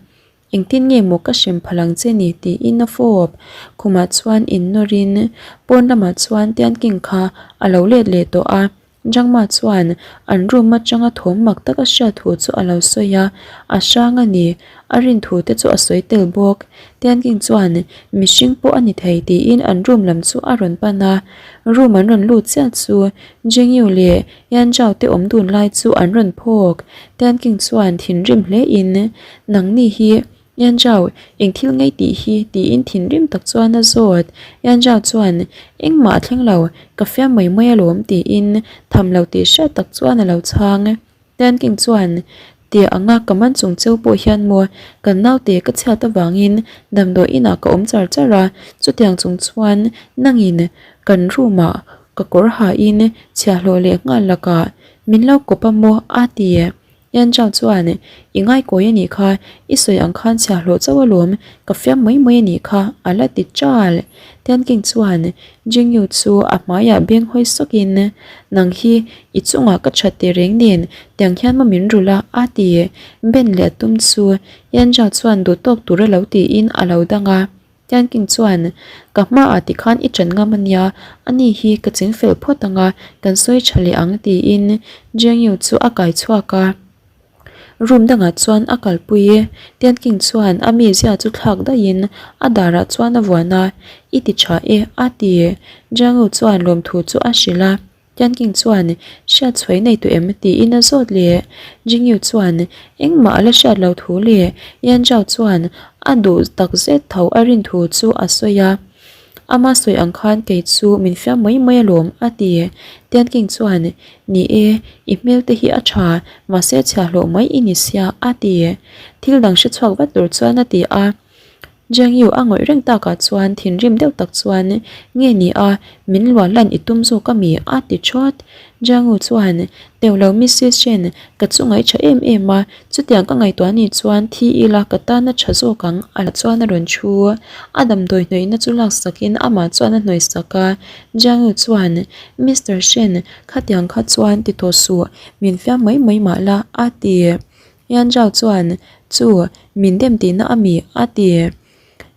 Engtin nge maw ka hrem phal ang che ni? tiin a fawp. Khumah chuan innawrin pawn lamah chuan Tianking kha a lo let leh tawh a. Zhang Ma chuan an room atanga thawm mak taka hriat thu chu a lo sawi a, a hrang a ni. A rin thu te chu a sawi tel bawk. Tianking chuan mihring pawh a ni thei tiin an room lam chu a rawn pan a. Room an rawn lut chiah chu Jingyu leh Yanzhao te awm dun lai chu an rawn phawk. Tianking chuan thinrim hle in, Nangni hi Yanzhao, eng thil ngei tih hi? tiin thinrim tak chuan a zawt. Yanzhao chuan, Engmah a thleng lo, ka fiam mai mai alawm tiin tham lo tih hriat tak chuan a lo chhang. Tianking chuan, Tia anga ka man chung cheu pawh hian maw, kan naute ka chhiat avangin damdawi inah ka awm char char a, chutiang chung chuan nangin kan room ah ka kawr hain chhiahhlawh leh nghal lakah min lo kawp a maw a ti. Yanzhao chuan, I ngaikawi a nih kha, i sawi ang khan chhiahhlawh chauh alawm, ka fiam mai mai a nih kha, a la ti chal. Tianking chuan Jingyu chu a hmaiah beng hawi sawkin, Nang hi i chungah ka that teh reng nen, tiang hian maw min rulh a? a ti. Ben leh a tum chu Yanzhao chuan duh tawk tur a lo tiin a lo dang a. Tianking chuan, Ka hmaah tikhan i ṭan ngam a nia, ani hi ka ching fel phawt ang a, kan sawi ṭha leh ang tiin Jingyu chu a kai chhuak a. Room dangah chuan a kalpui e. Tianking chuan a mizia chu thlak daihin a darah chuan a vuan a, I ti tha e, a ti. Jiangu chuan lawmthu chu a hrilh a. Tianking chuan, Hriat chhuai nei tawh em? tiin a zawt leh. Jingyu chuan, Engmah a la hriat lo thu leh Yan Zhao chuan a duh takzet tho a rin thu chu a sawi a. Ama sawi ang khan kei chu min fiam mai mai alawm, a ti. Tianking chuan, Ni e, i hmel te hi a tha, mahse chhiahhlawh mai i ni sia, a ti. Thil dang hre chhuak vat tur chuan a ti a. Jiang Yu a ngawih reng takah chuan thinrim deuh tak chuan, Nge ni a, min luah lan i tum zawk ami? a ti thawt. Jiang Yu chuan, Teuh lo Missus Shen, ka chu ngaih tha em em a, Chutiang ka ngaihtuah ni chuan thi ila ka tan a tha zawk ang a chuan a rawn thu. A damdawi hnawihna chu laksakin amah chuan a hnawihsak a. Jiangyu chuan, Mister Shen, khatiang kha chuan ti tawh suh, min fiam mai mai mah la, a ti. Yan Zhao chuan, Chu, min dem tihna a mi, a ti.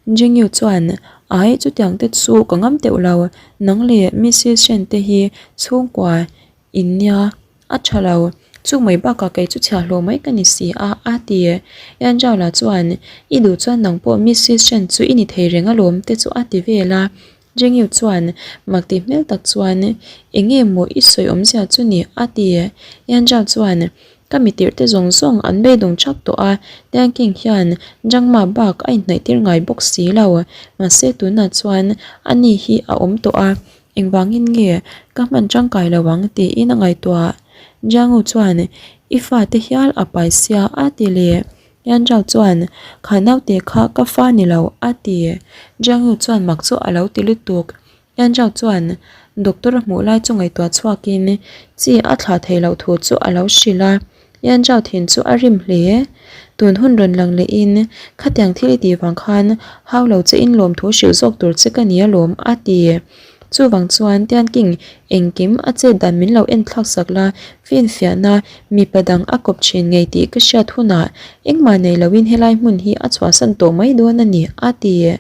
Jingyu chuan, Ai, chutiang te chu ka ngam teuh lo, nang leh Missus Shen te hi chhungkua In nia, a tha lo. Chu mai bakah kei chu chhiahhlawh mai ka ni si a, a ti. Yanzhao lah chuan, I duh chuan nang pawh Missus Shen chu i ni thei reng alawm te chu a ti vel a. Jingyu chuan mak tih hmel tak chuan, Eng nge maw i sawi awmzia chu ni? a ti. Yanzhao chuan, Ka mitirh te zawng zawng an beidawng chak tawh a, Tianking hian Zhangma bak a inhnaih tir ngai bawk si lo. Mahse tunah chuan ani hi a awm tawh a, Engvangin nge ka hman tangkai lo ang tiin a ngaihtuah. Jiangu chuan I fate hial a pai sia a ti leh. Yanzhao chuan Kha naute kha ka fa ni lo a ti. Jiangu chuan mak chu a lo ti lutuk. Yanzhao chuan Doctor a hmuh lai chu ngaihtuah chhuakin chi a thlah theih loh thu chu a lo hrilh a. Yan Zhao thin chu a rim hle. Tun hun rawn lang lehin khatiang thil i tih vang khan hau lo che in lawmthu hrilh zawk tur che ka ni alawm a ti. Chuvang chuan Tian King engkim a chet dan min lo en thlak sak la, finfiahna mipa dang a kawp thin ngei tih ka hriat hunah engmah nei loin helai hmun hi a chhuahsan tawh mai dawn a ni a ti.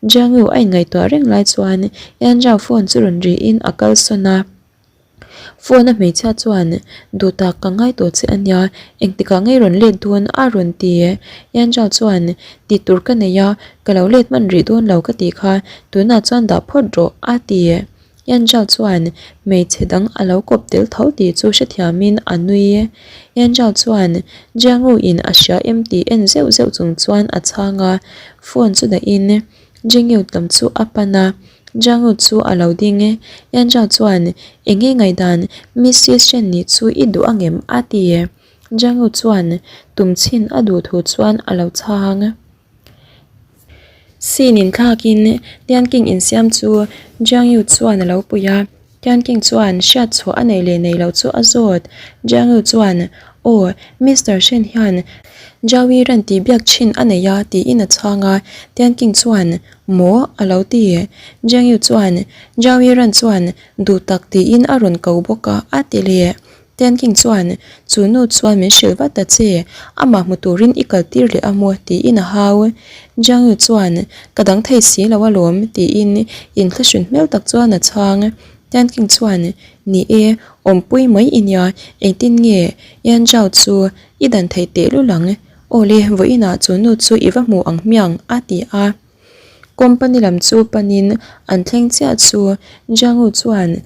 Jiang Yu a inngaihtuah reng lai chuan Yan Zhao phone chu rawn rihin a kalsawn a. Phone a hmeichhia chuan, Duhtak ka ngai tawh che a nia, engtikah ngei rawn let dawn a rawn ti. Yan Zhao chuan, Tih tur ka nei a, ka lo let hman rih dawn lo ka tih kha, tunah chuan dah phawt rawh a ti. Yan Zhao chuan hmeichhe dang a lo kawp tel tho tih chu hrethiamin a nui. Yan Zhao chuan Jiang Ru in a hria em tih en zeuh zeuh chung chuan a chhang a, phone chu dahin Jingyu lam chu a pan a. Jiang Ru chu a lo ding e. Yan Zhao chuan, Eng nge ngaihdan, Mrs Shen nih chu i duh angem? a ti e. Jiang Ru chuan tum chhin a duh thu chuan a lo chhang. Scene in thlakin Tian King insiam chu Jiang Yu chuan a lo pui a. Tian King chuan hriat chhuah a nei leh nei lo chu a zawt. Jiang Yu chuan, Aw, Mister Shen hian Zhao Yi ran tih biak chin a nei a, tiin a chhang a. Tian King chuan, Maw? a lo ti. Jiang Yu chuan, Zhao Yi ran chuan duh tak tiin a rawn ko bawk a, a ti leh. Tian King chuan, Chu nu chuan min hrilh vat ta che, amah hmu turin i kal tir leh a maw? tiin a hau. Jiang Yu chuan, Ka dang thei si lo alawm, tiin inthlahrun hmel tak chuan a chhang. Tian King chuan, Ni e, awmpui mai i nia, engtin nge Yan Zhao chu i dan theih tehlul ang? Aw le, vawiinah chu nu chu i va hmu ang hmiang, a ti a. Company lam chu panin an thleng chiah chu Jiang Wu chuan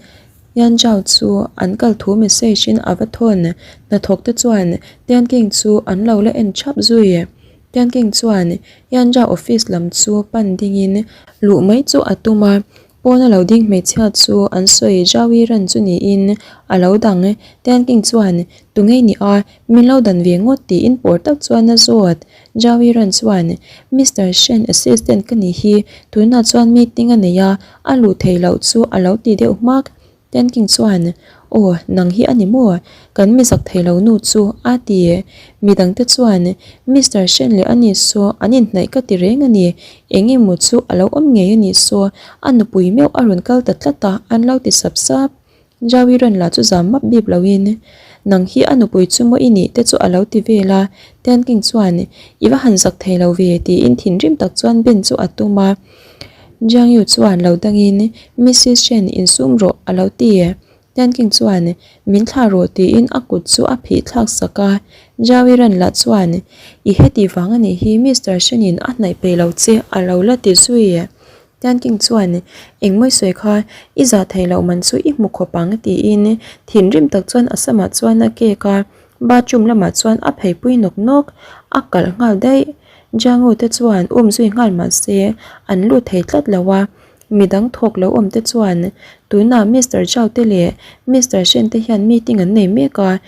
Yan Zhao chu an kal thu message in a va thawn. Hnathawk te chuan Tian King chu an lo la en thap zui. Tian King chuan Yan Zhao office lam chu pan dingin luh mai chu a tum a. Pawna lo ding hmeichhia chu an sawi Zhao Yiran chu niin a lo dang. Tian King chuan Tungei ni a, min lo dan ve ngawt tiin pawr tak chuan a zawt. Zhao Yiran chuan, Mister Shen assistant ka nih hi, tunah chuan meeting a nei a, a luh theih loh chu a lo ti deuh hmak. Tian King chuan, Aw, nang hi a ni maw? Kan mi zak thei lo nu chu, a ti. Midangte chuan, Mister Shen leh ani saw an inhnaih ka ti reng a ni, eng emaw chu a lo awm ngei a nih saw, a nupui meuh a rawn kal ta tlat a, an lo ti sap sap. Jaui rawn lah chu zam map bip loin, Nang hi a nupui chu maw i nih te chu a lo ti vel a, Tian King chuan, I va han zak thei lo ve, tiin thinrim tak chuan Ben chu a tum a. Jiang Yu chuan lo dangin, Mrs Shen, insum rawh, a lo ti. Tian King chuan, Min thlah rawh, tiin a kut chu a phih thlak sak a. Jaui rawn lah chuan, I heti vang a nih hi Mister Shen in a hnaih peih lo che, a lo la ti zui. Tian King chuan, Engmawi sawi kha i zah theih loh man chu i hmu khawp ang tiin thinrim tak chuan a samah chuan a kek a, bathroom lamah chuan a pheipui nawk nawk, a kalh nghal daih. Jiangu te chuan um zui nghal mah se an lut thei tlat lo a, midang thawk lo awm te chuan tunah Mister Zhao te leh Mister Shen te hian meeting an nei mek a,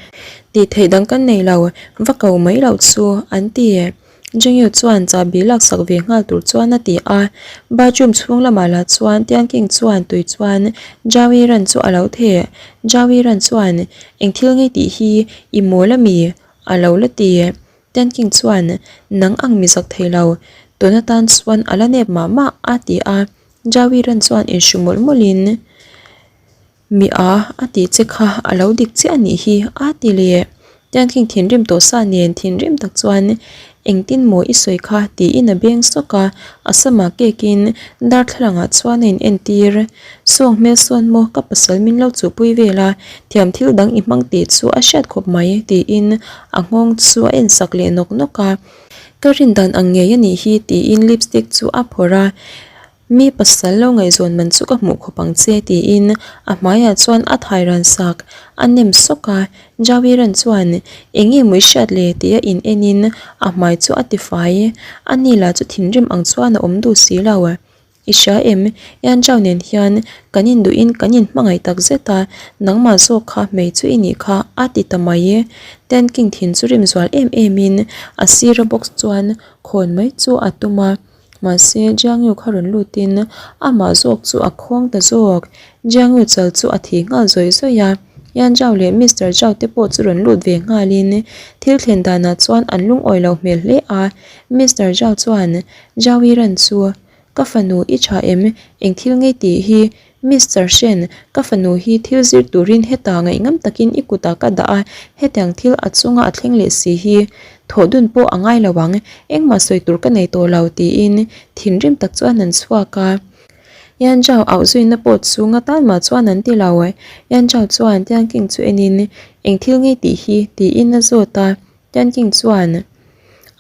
tih theih dang kan nei lo, va ko mai loh chu an ti. Jungyu chuan chahbi laksak ve nghal tur chuan a ti a, bathroom chhung lamah lah chuan Tian King chuan tui chuan Zhao Yiran chu a lo theh. Zhao Yiran chuan, Eng thil ngei tih hi i mawl ami? a lo la ti. Tian King chuan, Nang ang mi zak thei lo, tun atan chuan a la nep mah mah a ti a. Zhao Yiran chuan inhru mawlh mawlhin, Mi a, a tih che kha a lo dik chiah a nih hi, a ti leh. Tiankhing thinrim tawh sa nen thinrim tak chuan engtin maw i sawi kha tiin a beng sawk a, a samah kekin darthlalangah chuan a in entir. Sawng hmel sawn maw ka pasal min lo chuhpui vel a, thiam thil dang i hmang tih chu a hriat khawp mai tiin a nghawng chu a en sak leh nawk nawk a. Ka rin dan ang ngei a nih hi tiin lipstick chu a phawrh a. Mi pasal lo ngaihzawn man chu ka hmuh khawp ang che tiin a hmaiah chuan a thai ran sak a nem sawk a, Jawiran chuan eng nge maw i hriat le tia in en in a hmai chu a ti fai, a ni lah chu thinrim ang chuan a awm duh si lo. I hria em, Yan Zhao nen hian kan induh in kan in hmangaih tak zet a, nangmah zawk kha hmei chu i nih kha a ti ta mai. Ten King thin chu rim zual em em in a sira box chuan khawn mai chu a tum a. Mahse, Jiang Yu kha rawn lutin amah zawk chu a khawng ta zawk. Jiang Yu chal chu a thi nghal zawih zawih a. Yan Zhao leh Mister Zhao te pawh chu rawn lut ve nghalin thil thlen danah chuan an lungawi lo hmel hle a. Mister Zhao chuan Zhao Yiran chu Ka fanu i tha em? Eng thil ngei tih hi? Mister Shen, ka fanu hi thil zir turin hetah ngaihngam takin i kutah ka dah a, hetiang thil a chunga a thleng leh si hi thawh dun pawh a ngai lo ang, engmah sawi tur ka nei tawh lo tiin thinrim tak chuan an chhuak a. Yan Zhao auh zuina pawh chu nga tan mah chuan an ti lo. Yan Zhao chuan Tian King chu enin, Eng thil ngei tih hi? tiin a zawt a. Tian King chuan,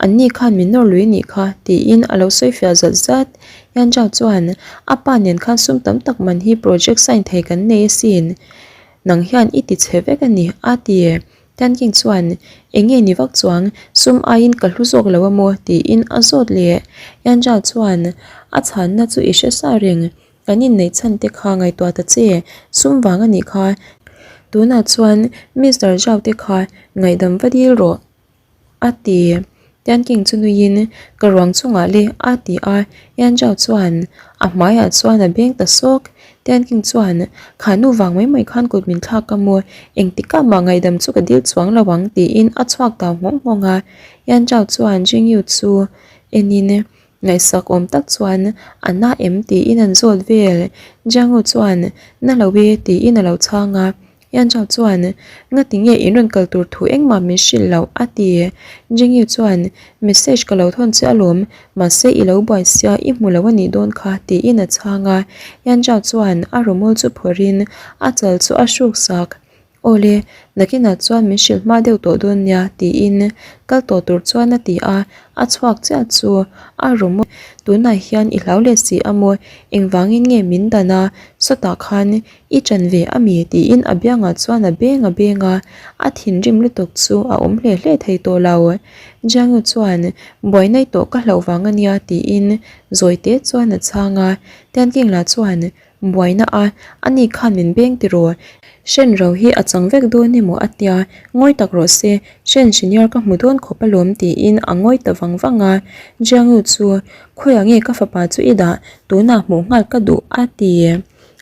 An ni khan min nawr lui nih kha, tiin a lo sawi fiah zat zat. Yan Zhao chuan, A pa nen khan sum tam tak man hi project sign thei kan nei asin. Nang hian i ti chhe vek a ni, a ti. Tian King chuan, Eng nge ni vak chuang, sum aiin ka hlu zawk lo a maw? tiin a zawt leh. Yan Zhao chuan, A chhanna chu i hre sa reng. Kan inneih chhan te kha ngaihtuah ta che, sum vang a nih kha. Tunah chuan Mister Zhao te kha ngaihdam va dil rawh, a ti. Tian King chu nuiin ka ruang chungah le a ti a, Yan Zhao chuan a hmaiah chuan a beng ta sawk. Tian King chuan kha nu vang mai mai khan kut min thlak a maw, engtikah mah ngaihdam chu ka dil chuang lo ang tiin a chhuak tau nghawng nghawng a. Yan Zhao chuan Jingyu chu enin Ngaihsak awm tak chuan a na em tiin an zawt vel. Jiangu chuan na lo e tiin a lo chhang a. Yanzhao chuan ngati nge in rawn kal tur thu engmah min hrilh loh a ti. Jingyu chuan message ka lo thawn che alawm mahse i lo buai sia i hmu lo a nih dawn kha tiin a chhang a. Yanzhao chuan a rawmawl chu phawrhin a chal chu a hruk sak. Awle, nakinah chuan min hrilh hma deuh tawh dawn nia, tiin kal tawh tur chuan a ti a, a chhuak chiah chu a rawm a, tunah hian i hlau leh si a maw, engvangin nge min dan a, sawtah khan i ṭan ve a mi? tiin a biangah chuan a beng a beng a, a thinrim lutuk chu a awm hle hle thei tawh lo. Jiangyu chuan buaina i tawh ka hlauh vang a nia, tiin zawi te chuan a chhang a, Tianking lah chuan Buaina a, ani khan min beng tiraw? Hren ro hi a chang vek dawn emaw a tia, ngawi tak rawh se, Hren senior ka hmu dawn khawp alawm tiin a ngawi ta vang vang a. Jiangyu chu, Khawiah nge ka fapa chu i dah, tunah hmuh nghal ka duh a ti.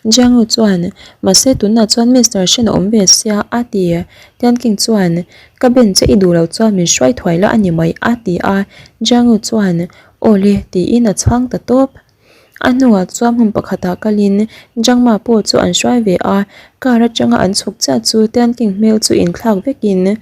Jiangyu chuan, Mahse tunah chuan Mister Shen a awm ve sia a ti. Tianking chuan, Ka ben che i duh loh chuan min hruai thuai la a ni mai a ti a. Jiangyu chuan, Aw le tiin a chhang ta tawp. A hnungah chuan hmun pakhatah kalin Jangma pawh chu an hruai ve a, car atanga an chhuk chiah chu Tianking hmel chu inthlak vekin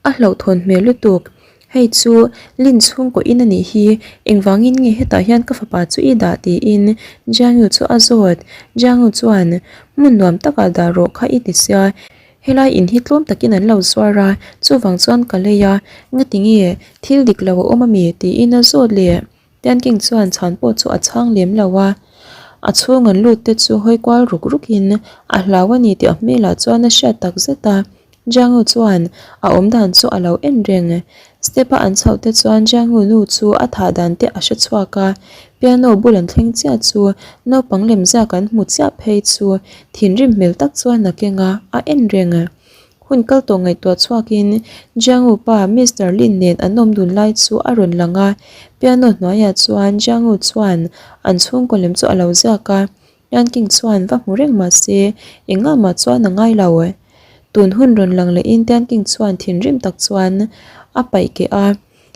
a hlauhthawn hmel lutuk. Hei chu Lin chhungkaw in a nih hi, engvangin nge hetah hian ka fapa chu i dah tiin Jiangyu chu a zawt. Jiangyu chuan hmun nuam takah dah rawh kha i ti sia, helai in hi tlawm takin an lo zuar a, chuvang chuan ka lei a, ngati nge thil dik lo a awm ami tiin a zawt leh. Tianking chuan chhan pawh chu a chhang lem lo a, a chhung an lut te chu hawi kual ruk ruk in a hlau a ni tih a hmelah chuan a hriat tak zet a. Jiangu chuan a awm dan chu a lo en reng. Step a an chhoh te chuan Jiangu nu chu a thah dan te a hre chhuak a, piano bul an thleng chiah chu naupang lem ziak an hmu chiah phei chu thinrim hmel tak chuan a keng a, a en reng. Hun kal tawh ngaihtuah chhuakin Jiangu pa Mister Lin nen an awm dun lai chu a rawn lang a, piano hnuaiah chuan Jiangu chuan an chhungkaw lem chu a lo ziak a, Yan King chuan va hmu reng mah se engah mah chuan a ngai lo. Tun hun rawn lang lehin Tian King chuan thinrim tak chuan a paih keh a,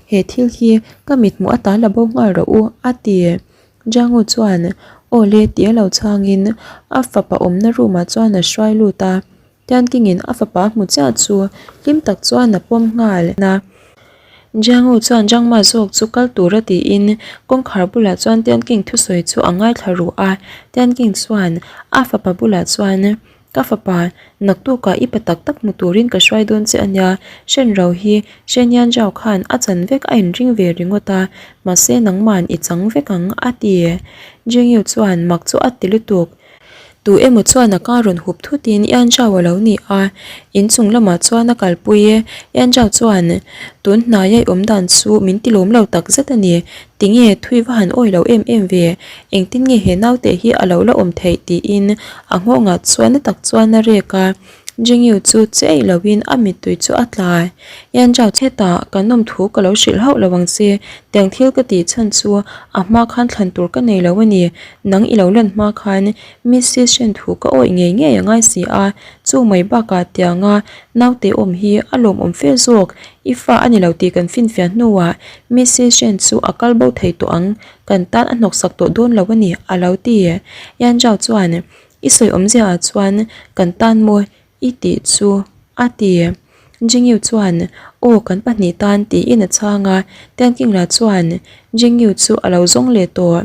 He thil hi ka mithmuh atan la bo nghal rawh u, a ti. Jiangu chuan Aw le tih a lo chhangin a fapa awmna room ah chuan a hruai lut a. Tiankingin a fapa hmu chiah chu hlim tak chuan a pawm nghal a. Jiangu chuan Jangma zawk chu kal tura tiin kawngkhar bulah chuan Tianking thusawi chu a ngaithla ruh a. Tianking chuan a fapa bulah chuan, Ka fapa, naktukah i pa tak tak hmu turin ka hruai dawn che a nia. Hren ro hi Shen Yan Zhao khan a chan vek a inring ve ringawt a, mahse nangman i chang vek ang, a ti. Jiangyu chuan mak chu a ti lutuk. Tu emaw chuan a ka rawn hup thutin Yan Zhao a lo ni a, inchung lamah chuan a kalpui e. Yan Zhao chuan, Tun hnaia i awm dan chu min ti lawm lo tak zet a ni. Tinge thui va han awi lo em em ve? Engtin nge he naute hi a lo la awm theih? tiin a nghawngah chuan na tak chuan a rek a. Jingyu chu che eih loin a mittui chu a tla. Yan Zhao hetah kan awm thu ka lo hrilh hauh lo ang che, tiang thil ka tih chhan chu a hma khan thlan tur ka nei lo a ni, nang i lo lan hma khan Mrs Shen thu ka awih ngei ngei a ngai si a, chu mai bakah tianga naute awm hi a lawmawm fe zawk, i fa a ni lo tih kan finfiah hnuah Mrs Shen chu a kal bo thei tawh ang, kan tan a hnawksak tawh dawn lo a ni a lo ti. Yan Zhao chuan I sawi awmzia ah chuan kan tan maw i tih chu a ti. Jingyu chuan aw kan pahnih tan tiin a chhang a, Tianking-la chuan Jingyu chu a lo zawng leh tawh.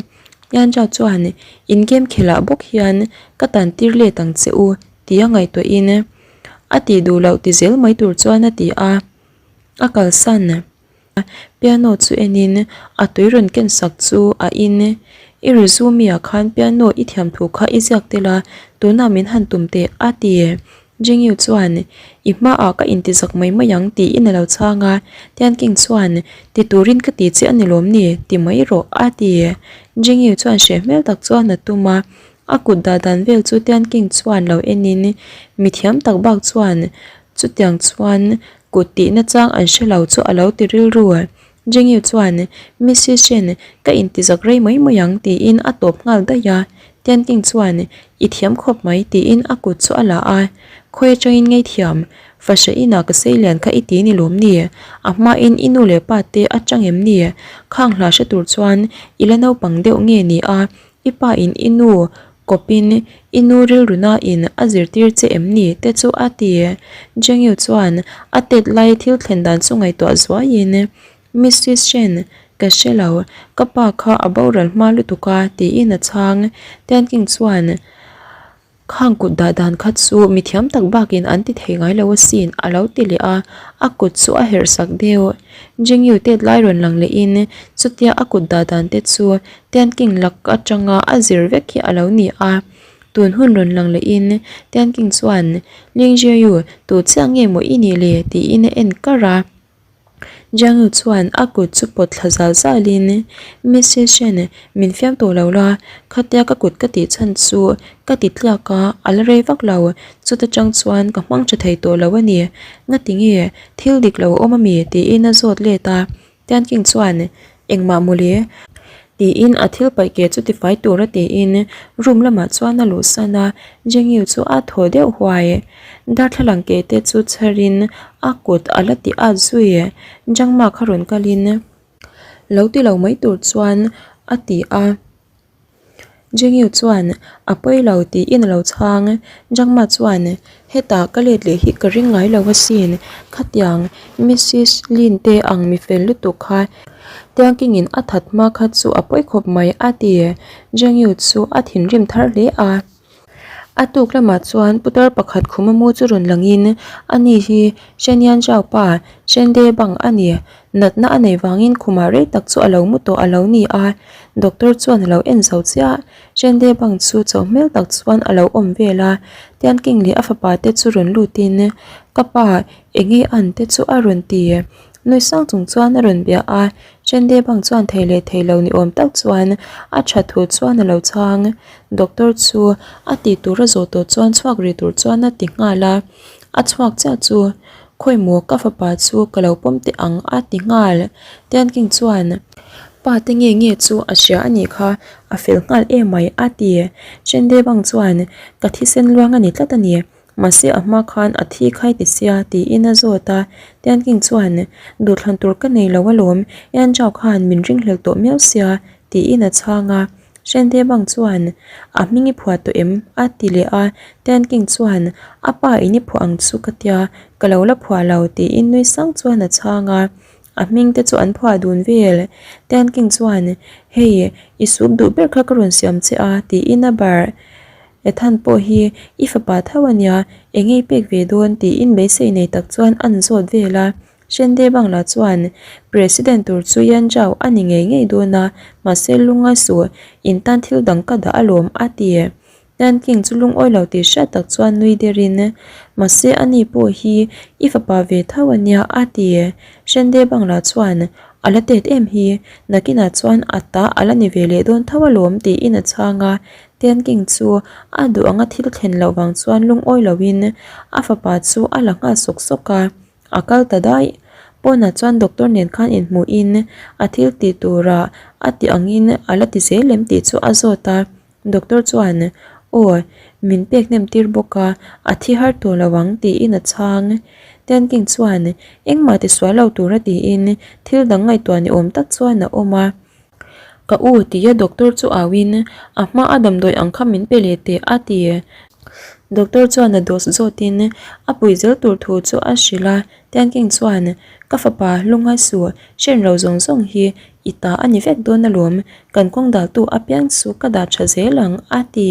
Yanzhao chuan in game khelh ah bawk hian ka tan tir let ang che u tia ngaihtuahin a tih duh loh ti zel mai tur chuan a ti a, a kalsan. Piano chu enin a tui rawn ken sak chu a in. I resume ah khan piano i thiam thu kha i ziak tel a, tunah min han tum teh a ti. Jingyu chuan i hmaah ka inti zak mai mai ang tiin a lo chhang a, Tianking chuan ti turin ka ti che a ni lawm ni ti mai rawh a ti. Jingyu chuan hreh hmel tak chuan a tum a, a kut dah dan vel chu Tianking chuan lo enin mithiam tak bak chuan chutiang chuan Kut tih nachang an hre lo chu a lo ti rilru. Jingyu chuan, Mrs Shen, ka intizak rei mai mai ang tiin a tawp nghal daih a. Tianking chuan, I thiam khawp mai tiin a kut chu a la a. Khawi atangin ngei thiam, fahra inah ka sei lian kha i ti ni lawm ni? A hmain i nu leh pa te atang em ni? Khang hla hre tur chuan i la naupang deuh nge ni a? I pa in i nu kawpin i nu rilru nain a zirtir che em ni te chu a ti. Jengyu chuan a tet lai thil thlen dan chu ngaihtuah zuaiin Mrs Shen ka hre lo, ka pa kha a boral hma lutuk a tiin a chhang. Tianking chuan Khang kut dah dan kha chu mi thiam tak bakin an ti thei ngai lo asin a lo ti leh a, a kut chu a herh sak deuh. Jingyu tet lai rawn lang lehin chutia a kut dah dan te chu Tianking lak atanga a zir vek hi a lo ni a. Tun hun rawn lang lehin Tianking chuan Ling Jieyu tu chiah nge maw i nih le tiin a en kar a. Jiangyu chuan a kut chu pawt thla zal zalin Mrs Shen min fiam tawh lo la, khatia ka kut ka tih chhan chu ka ti tliak a, a la rei vak lo, chuta tang chuan ka hmang tha thei tawh lo a ni, ngati nge thil dik lo a awm ami tiin a zawt let a, Tianking chuan Engmah mawle? Tiin a thil paih ke chu tifai tura tiin room lamah chuan a luhsan a, Jengyu chu a thaw deuh huai. Darthlalang ke te chu chherin a kut a la ti at zui. Jangma kha rawn kalin lo ti lo mai tur chuan a ti a. Jengyu chuan a pawi lo tiin a lo chhang. Jangma chuan hetah ka let leh hi ka ring ngai lo asin. Khatiang Mrs Lin te ang mi fel lutuk kha Tiangkingin a that hma kha chu a pawi khawp mai a ti. Jengyu chu a thinrim thar hle a. A tuk lamah chuan putar pakhat khuma mu chu rawn langin ani hi Shenian Zhao pa Shende bang a ni. Natna a nei vangin khumah rei tak chu a lo mu tawh a lo ni a, doctor chuan a lo en zo chiah. Shende bang chu chauh hmel tak chuan a lo awm vel a, Tianking leh a fapa te chu rawn lutin ka pa enge an te chu a rawn ti. Nui sang chung chuan a rawn bia a, Shende bang chuan thei leh thei lo ni awm tak chuan a tha thu chuan a lo chhang. Doctor chu a tih tur a zawh tawh chuan chhuak rih tur chuan a ti nghal a, a chhuak chiah chu khawi maw ka fapa chu ka lo pawm teh ang a ti nghal. Tianking chuan pa te nge nge chu a hria a nih kha a fel nghal em mai a ti. Chende bang chuan ka thisen luang a ni tlat a ni. Mahse a hma khan a thi khai ti sia tiin a zawt a, Tianking chuan duhthlan tur ka nei lo alawm, Yanzhao khan min ringhlel tawh miau sia tiin a chhang a, Hrente bang chuan a hming i phuah tawh em? a ti leh a, Tianking chuan a pa in i phuah ang chu ka tia, ka lo la phuah lo tiin nui sang chuan a chhang a, a hming te chu an phuah dun vel. Tianking chuan hei i sup duh ber kha ka rawn siam che a tiin a barh. Ethan pawh hi i fapa tho a nia, eng ei pek ve dawn tiin beisei nei tak chuan an zawt vel a. Shende Bangla chuan President tur chu Yan Zhao a ni ngei ngei dawn a, mahse lungngai suh, in tan thil dang ka dah alawm a ti. Yan King chu lungawi lo tih hriat tak chuan nui derin, mahse ani pawh hi i fapa ve tho a nia a ti. Shende Bangla chuan. A la tet em hi, nakinah chuan a ta a la ni ve leh dawn tho alawm tiin a chhang a. Tianking chu a duh anga thil thlen loh vang chuan lungawi loin a fapa chu a la nghal sawk sawk a, a kal ta daih. Pawnah chuan doctor nen khan inhmuhin a thil tih turah a tih angin a la ti zel em tih chu a zawt a. Doctor chuan, Aw, min pek hnem tir bawk a, a thi har tawh lo ang, tiin a chhang. Tianking chuan, Engmah ti sual lo tura tiin thil dang ngaihtuah ni awm tak chuan a awm a. Ka u, tia doctor chu auin, A hma a damdawi ang kha min pe leh teh, a ti. Doctor chuan a dose zawtin a pui zel tur thu chu a hrilh a. Tianking chuan, Ka fapa, lungngai suh, hren ro zawng zawng hi i ta a ni vek dawn alawm, kan kawng daltu apiang chu ka dah tha zel ang, a ti.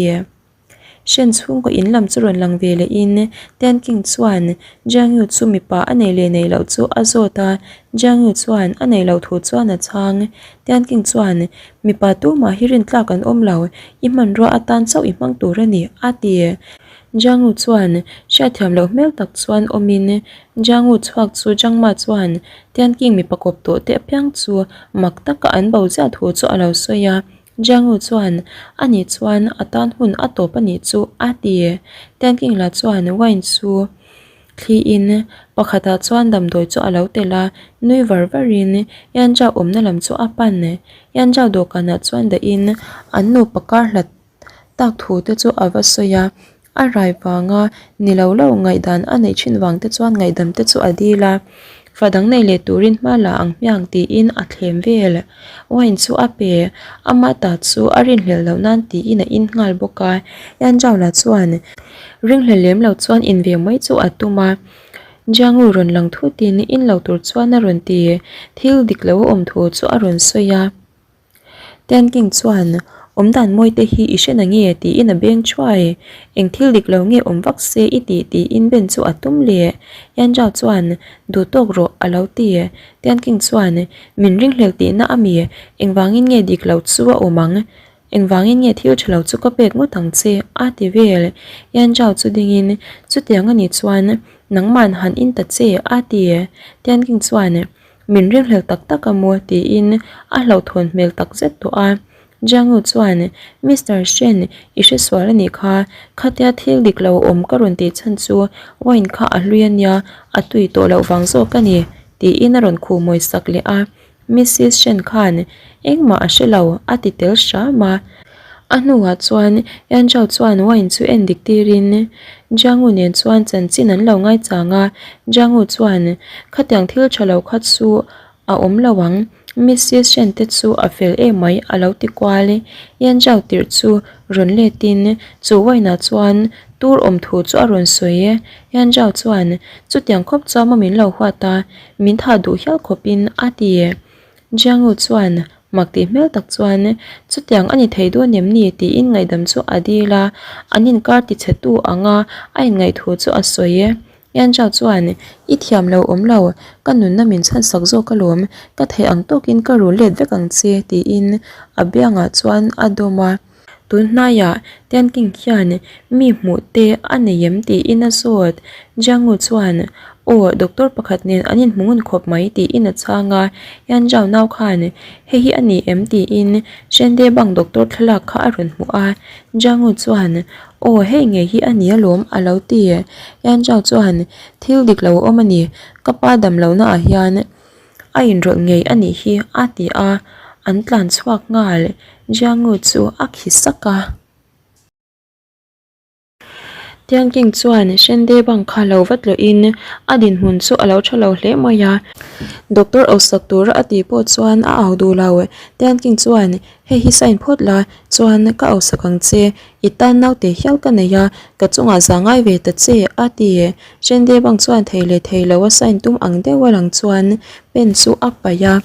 Hren chhungkaw in lam chu rawn lang ve lehin Tianking chuan Jiangyu chu mipa a nei leh nei loh chu a zawt a, Jiangyu chuan a nei loh thu chuan a chhang. Tianking chuan, Mipa tumah hi rintlak an awm lo, i hmanrua atan chauh i hmang tur a ni, a ti. Jiangyu chuan hriatthiam loh hmel tak chuan awmin Jiangyu chhuak chu Jiangma chuan Tianking mipa kawp tawh te apiang chu mak taka an bo ziah thu chu a lo sawi a. Jiangyu chuan, A nih chuan a tan hun a tawp a nih chu, a ti. Tianking lah chuan wine chu thliin pakhatah chuan damdawi chu a lo tel a, nui var varin Yanzhao awmna lam chu a pan. Yanzhao dawhkanah chuan dahin an nupa kar hlat tak thu te chu a va sawi a, a rai vanga ni lo lo ngaihdan a neih thin vang te chuan ngaihdam te chu a dil a, fa dang nei leh turin hma la ang hmiang tiin a thlem vel. Wine chu a pe, ama ta chu a rinhlelh loh nan tiin a in nghal bawk a, Yanzhaola chuan ringhlel lem lo chuan in ve mai chu a tum a, Jiangu rawn lang thutin in lo tur chuan a rawn ti, thil dik lo a awm thu chu a rawn sawi a. Tianking chuan, Awmdan mawi te hi i hre na nge? tiin a beng thuai. Eng thil dik lo nge awm vak se i tih? tiin Ben chu a tum leh. Yanzhao chuan, Duh tawk rawh, a lo ti. Tianking chuan, Min ringhlel tihna a mi? Engvangin nge dik lo chu a awm ang? Engvangin nge thil tha lo chu ka pek ngawt ang che? a ti vel. Yanzhao chu dingin, Chutiang a nih chuan nangman han in ta che, a ti. Tianking chuan, Min ringhlel tak tak a maw tiin a hlauhthawn hmel tak zet tawh a. Jiangyu chuan, Mister Shen, i hresual a nih kha. Khatia thil dik lo awm ka rawn tih chhan chu wine kha a hlui a nia, a tui tawh loh vang zawk a ni, tiin a rawn khuh mawi sak leh a. Missis Shen khan engmah a hre lo, a ti tel hram a. A hnuah chuan Yan Zhao chuan wine chu en dik tirin Jianghu nen chuan chanchin an lo ngaichang a, Jianghu chuan, Khatiang thil tha lo kha chu a awm lo ang, Missis Shen te chu a fel em mai a lo ti kual. Yan Zhao tirh chu rawn letin chu wine ah chuan tur awm thu chu a rawn sawi. Yan Zhao chuan, Chutiang khawp chuan maw min lo huat a, min thah duh hial khawpin a ti. Jianghu chuan mak tih hmel tak chuan, Chutiang a ni thei dawn em ni? tiin ngaihdam chu a dil a, an inkar tichhetu anga a inngaih thu chu a sawi e. Yan Zhao chuan, I thiam lo awm lo, ka nunna min chhansak zawk alawm, ka theih ang tawkin ka rul let vek ang che, tiin a biangah chuan a dawm a. Tun hnaiah Tianking hian mi hmuh te a nei em tiin a zawt. Jianghu chuan, Aw, doctor pakhat nen an inhmu ngun khawp mai tiin a chhang a. Yan Zhao nau khan, Hei hi a ni em tiin Shende Bang doctor thlalak kha a rawn hmuh a. Jianghu chuan, Aw, hei ngei hi a ni alawm a lo ti. Yan Zhao chuan, Thil dik lo a awm a ni, ka pa damlohna ah hian A inrawlh ngei a nih hi a ti a, an tlan chhuak nghal. Jiangu chu a khi sak a. Tianking chuan Shende bang kha lo va tlawhin a dinhmun chu a lo tha lo hle mai a. Doctor awsak tura a tih pawh chuan a au duh lo. Tianking chuan Hei hi sign phawt la, chuan ka awsak ang che, i tan naute hial ka nei a, ka chungah za ngai ve ta che, a ti. Shende bang chuan thei leh thei lo a sign tum ang deuh a lang chuan pen chu a paih a.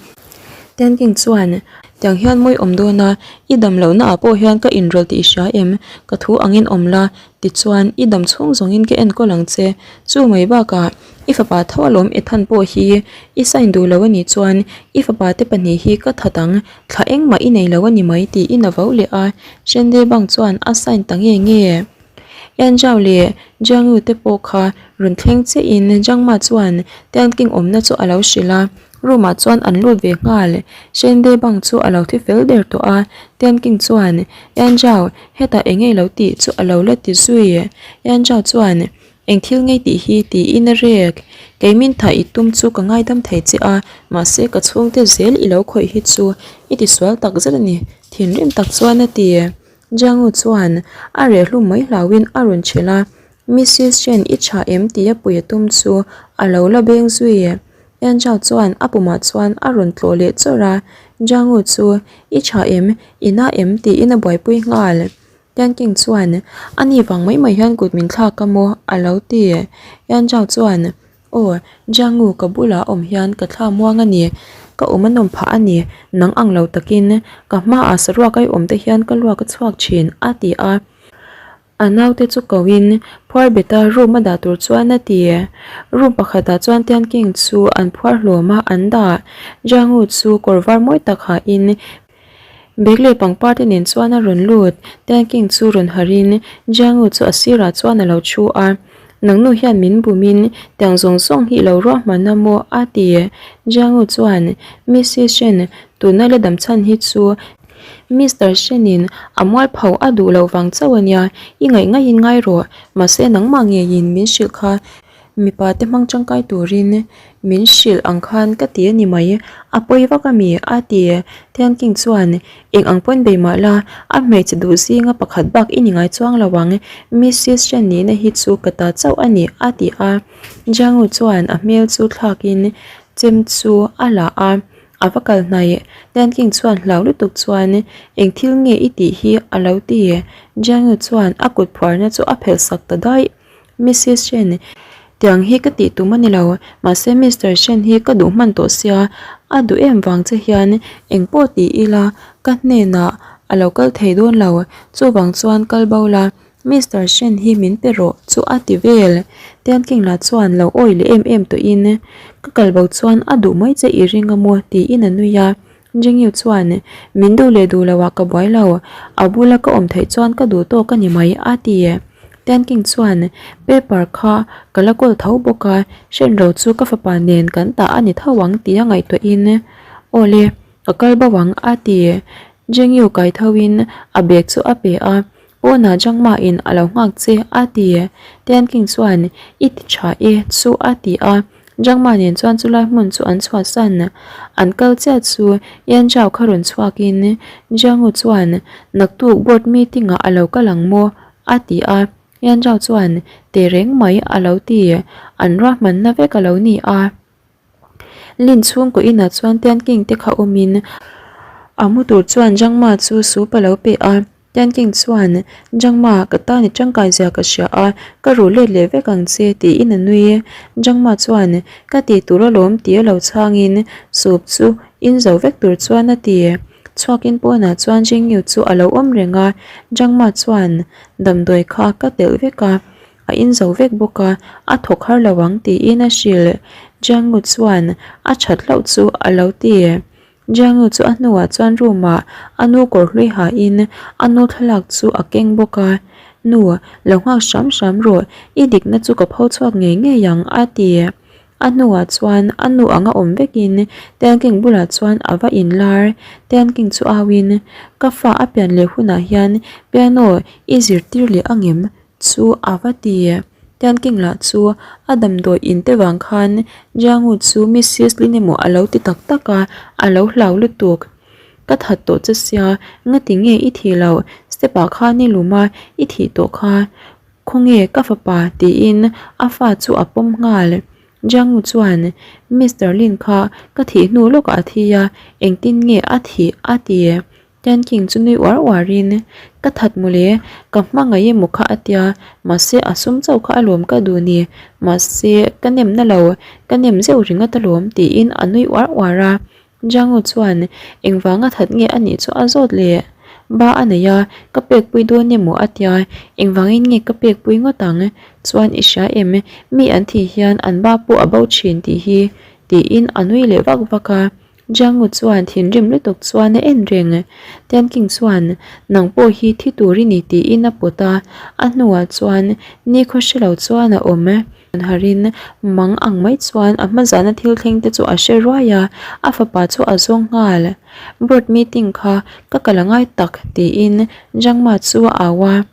Tianking chuan, Tiang hian mawi awm dawn a, i dam lohna ah pawh hian ka inrawlh tih i hria em? Ka thu angin awm la, tichuan i dam chhung zawngin ka enkawl ang che. Chu mai bakah i fapa tho alawm Ethan pawh hi i sign duh lo a nih chuan i fapa te pahnih hi ka that ang, Thla engmah i nei lo a ni mai tiin a vo leh a, Shende bang chuan a sign ta nge nge. Yan Zhao leh Jiang Yu te pawh kha rawn thleng chiahin Jiang Ma chuan Tian King awmna chu a lo hrilh a. Room ah chuan an lut ve nghal. Shen Debang chu a lo thi fel der tawh a, Tian King chuan, Yan Zhao, hetah eng nge lo tih chu a lo la ti zui. Yan Zhao chuan, Eng thil ngei tih hi tiin a rek. Kei min thah i tum chu ka ngaidam thei che a, mahse ka chhungte zel i lo khawih hi chu i tisual tak zet a ni, thinrim tak chuan a ti. Jiangu chuan a reh hlum mai hlauhin a rawn chhilh a, Missis Chen i tha em tia pui a tum chu a lo la beng zui. Yan Zhao chuan a pumah chuan a rawn tlawh leh chawrh a, Jiangu chu i tha em, i na em tiin a buaipui nghal. Tian King chuan, A ni vang mai mai hian kut min thlak a maw? a lo ti. Yan Zhao chuan, Aw, Jiangu ka bulah awm hian ka thla muang a ni. Ka awm a nawm phah a ni. Nang ang lo takin ka hmaah saruak ai awm te hian ka luak a chhuak thin, a ti a. A naute chu koin phuar beta room a dah tur chuan a ti. Room pakhatah chuan Tian King chu an phuar hlawm a, an dah. Jiangu chu kawr var mawi tak hahin Bag leh pangpar te nen chuan a rawn lut. Tian King chu rawn harhin Jiangu chu a sirah chuan a lo thu a. Nangnu hian min bumin tiang zawng zawng hi i lo ruahman a maw? a ti. Jiangu chuan, Missis Shen, tuna la dam chhan hi chu Mister Shen-in a mualpho a duh loh vang chauh a nia, i ngaih ngaihin ngai rawh, mahse nangmah ngeiin min hrilh kha mipa te hmang tangkai turin min hrilh ang khan ka ti a ni mai, a pawi vak a mi? a ti. Tian King chuan, Eng ang pawn bei mah la, a hmeichhe duh zinga pakhat bak i ni ngai chuang lo ang, Missis Shen nihna hi chu ka ta chauh a ni, a ti a. Jiangu chuan a hmel chu thlakin chem chu a la a. A va kal hnaih. Tian King chuan hlau lutuk chuan, Eng thil nge i tih hi? a lo ti. Jiangu chuan a kut phuarna chu a phelh sak ta daih. Missis Shen, tiang hi ka tih tum a ni lo. Mahse Mister Shen hi ka duh hman tawh sia, a duh em vang che hian eng pawh ti ila ka hnenah a lo kal thei dawn lo. Chuvang chuan kal bo la, Mister Shen hi min pe rawh chu a ti vel. Tian King lah chuan lo awi leh em em tawhin, Ka kal bo chuan a duh mai che i ring a maw? tiin a nui a. Jingyu chuan, Min duh leh duh loah ka buai lo, a bula ka awm theih chuan ka duh tawk a ni mai, a ti. Tian King chuan, Paper kha ka la kawl tho bawk a, Shen ro chu ka fapa nen kan tah a ni tho ang tia ngaihtuahin, Aw le, ka kal bo ang, a ti. Jingyu kai thoin a bag chu a pe a. Pawnah Jangma-in a lo nghak che a ti. Tian King chuan, I ti tha e chu a ti a. Jangma nen chuan chulai hmun chu an chhuahsan. An kal chiah chu Yan Zhao kha rawn chhuakin Jiangu chuan, Naktuk board meeting-ah a lo kal ang maw? a ti a. Yan Zhao chuan, Tehreng mai a lo ti. An ruahmanna vek a lo ni a. Lin chhungkaw inah chuan Tian King te kha awmin a mu tur chuan Jangma chu soup a lo pe a. Tian King chuan, Jangma, ka tan i tangkai zia ka hria a, ka ruh let leh vek ang che, tiin a nui. Jangma chuan, Ka tih tur alawm ti a lo chhangin soup chu in zo vek tur chuan a ti. Chhuakin pawnah chuan Jingyu chu a lo awm reng a, Jangma chuan, Damdawi kha ka telh vek a, A in zo vek bawk a, a thawk har lo ang tiin a hrilh. Jiangu chuan a that hlauh chu a lo ti. Jiangu chu a hnuah chuan room ah a nu kawr hlui hain a nu thlalak chu a keng bawk a. Nu, lo nghak hram hram rawh, i dikna chu ka pho chhuak ngei ngei ang a ti. A hnuah chuan a nu anga awm vekin Tian King bulah chuan a va inlar. Tian King chu auin, Ka fa a pian leh hunah hian piano i zirtir leh angem? Chu a va ti. Tian King lah chu a damdawi in te vang khan Jiangu chu Missis Lin emaw a lo ti tak tak a, a lo hlau lutuk. Ka that tawh che sia, ngati nge i thih loh? Step ah khan i lum a, i thih tawh kha. Khawnge ka fapa tiin a fa chu a pawm nghal. Jiangu chuan Mister Lin kha ka thih hnu lawkah a thi a, engtin nge a thih a ti. Tian King chu nui uar uarin, Ka that mawle, ka hmangaih emaw kha a tia, mahse a sum chauh kha alawm ka duh ni, mahse ka nem na lo, ka nem zeuh ringawt alawm tiin a nui uar uar a. Jiangu chuan engvanga that nge a nih chu a zawt le? Ba a nei a, ka pekpui dawn emaw a tia, engvangin nge ka pekpui ngawt ang? Chuan i hria em, mi an thih hian an ba pawh a bo thin tih hi tiin a nui leh vak vak a. Jiangu chuan thinrim lutuk chuan a en reng. Tian King chuan, Nang pawh hi thi tur i ni tiin a pawt a, a hnuah chuan nikhaw hre lo chuan a awm. Harin mang ang mai chuan a hma zana thil thleng te chu a hre ruai a, a fapa chu a zawng nghal. Board meeting kha ka kal a ngai tak tiin Jangma chu a au a.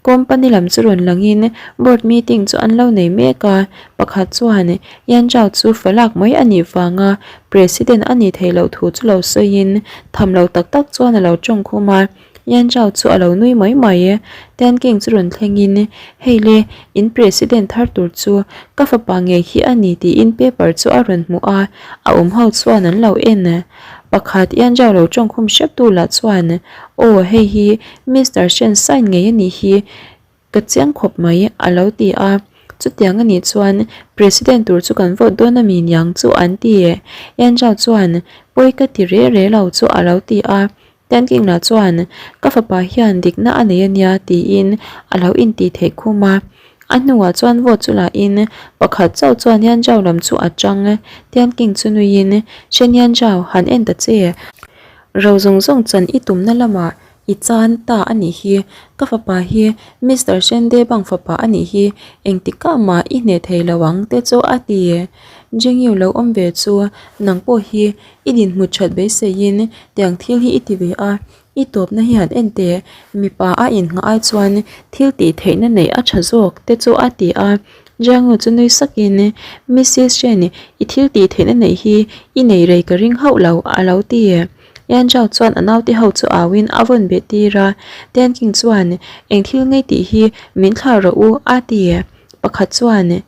Company lam chu rawn langin board meeting chu an lo nei mek a, pakhat chuan Yan Zhao chu falak mai a nih vanga president a nih theih loh thu chu lo sawiin tham lo tak tak chuan a lo tawng khum a. Yan Zhao chu a lo nui mai mai. Tian King chu rawn thlengin, Hei le, in president thar tur chu ka fapa ngei hi a ni tiin paper chu a rawn hmuh a, a awm ho chuan an lo en. Pakhat Yan Zhao lo tawngkhum hreptu lah chuan, Aw, hei hi Mister Shen sign ngei a nih hi, Ka chiang khawp mai, a lo ti a. Chutiang a nih chuan President tur chu kan vote dawn a mi niang chu an ti. Andrew chuan, Pawi ka ti re re lo chu a lo ti a. Tanking lah chuan, Ka fapa hian dikna a nei a nia tiin a lo intih theih khum a. A hnuah chuan vote chu lahin pakhat chauh chuan Andrew lam chu a chang. Tanking chu nuiin, Shen Andrew, han en ta che. Ro zawng zawng chan i tumna lamah I chan ta a nih hi, ka fapa hi Mister Sende bang fapa a nih hi, engtikah mah i hneh thei lo ang te chu a ti. Jengyu lo awm ve chu nang pawh hi i dinhmut that beiseiin tiang thil hi i ti ve a, i tawpna hi han en teh, mipa a inngah ai chuan thil tih theihna neih a tha zawk te chu a ti a. Jiangyu chu nui sakin, Missis Shen, i thil tih theihna neih hi i nei rei ka ring hauh lo a lo ti. Yan Zhao chuan a naute ho chu auin a vawn beh tir a, Tian King chuan, Eng thil ngei tih hi min thlah rawh u, a ti. Pakhat chuan,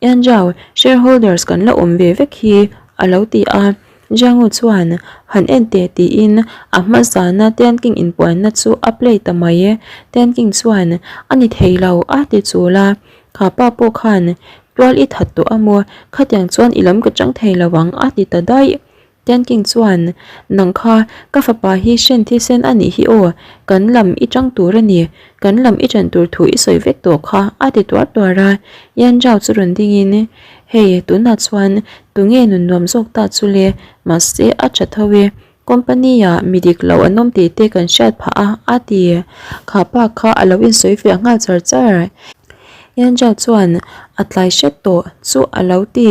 Yan Zhao, shareholders kan la awm ve vek hi, a lo ti a. Jiang Wu chuan, Han en teh tiin a hma zana Tian King inpuanna chu a play ta mai. Tian King chuan, A ni thei lo, a ti chul a. Kha pa pawh khan, Tual i that tawh a maw? Khatiang chuan i lam ka chang thei lo ang, a ti ta daih. Tianking chuan, Nang kha, ka fapa hi hren thisen a nih hi aw, kan lam i chang tur a ni, kan lam i chen tur thu i sawi vek tawh kha, a ti tuar tuar a. Yan Zhao chu rawn dingin, Hei, tunah chuan tunge nun nuam zawk ta chu le, mahse a tha tho e, company-ah mi dik lo an awm tih te kan hriat phah a, a ti. Kha pa kha a lo insawi fiah nghal char char. Yan Zhao chuan, A tlai hret tawh chu a lo ti.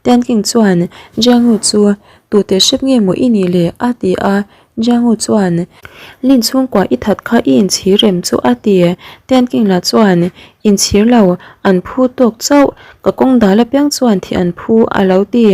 Tianking chuan Jianghu chu, Tute hrep nge maw i nih le? a ti a. Jianghu chuan, Lin chhungkua i that kha i inchhir rem chu a ti. Tianking lah chuan, Inchhir lo, an phu tawk chauh, ka kawng dal apiang chuan thih an phu a lo ti.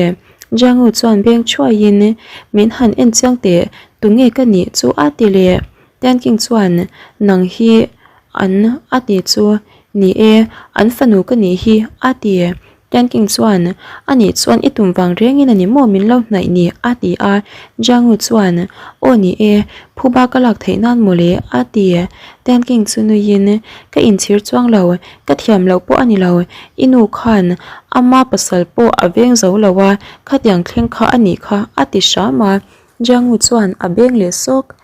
Jianghu chuan beng thuaiin, Min han en chiang teh, tunge ka nih chu a ti leh. Tianking chuan, Nang hi an a ti chu, Ni e, an fanu ka nih hi a ti. Tianking chuan, A nih chuan i tum vang rengin a ni maw min lo hnaih ni? a ti a. Jianghu chuan, Aw ni e, phuba ka lak theih nan maw le? a ti. Tianking chu nuiin, Ka inchhir chuang lo, ka thiam loh pawh a ni lo. I nu khan ama pasal pawh a veng zo lo a, khatiang thleng kha a nih kha, a ti hram a. Jianghu chuan a beng leh sawk.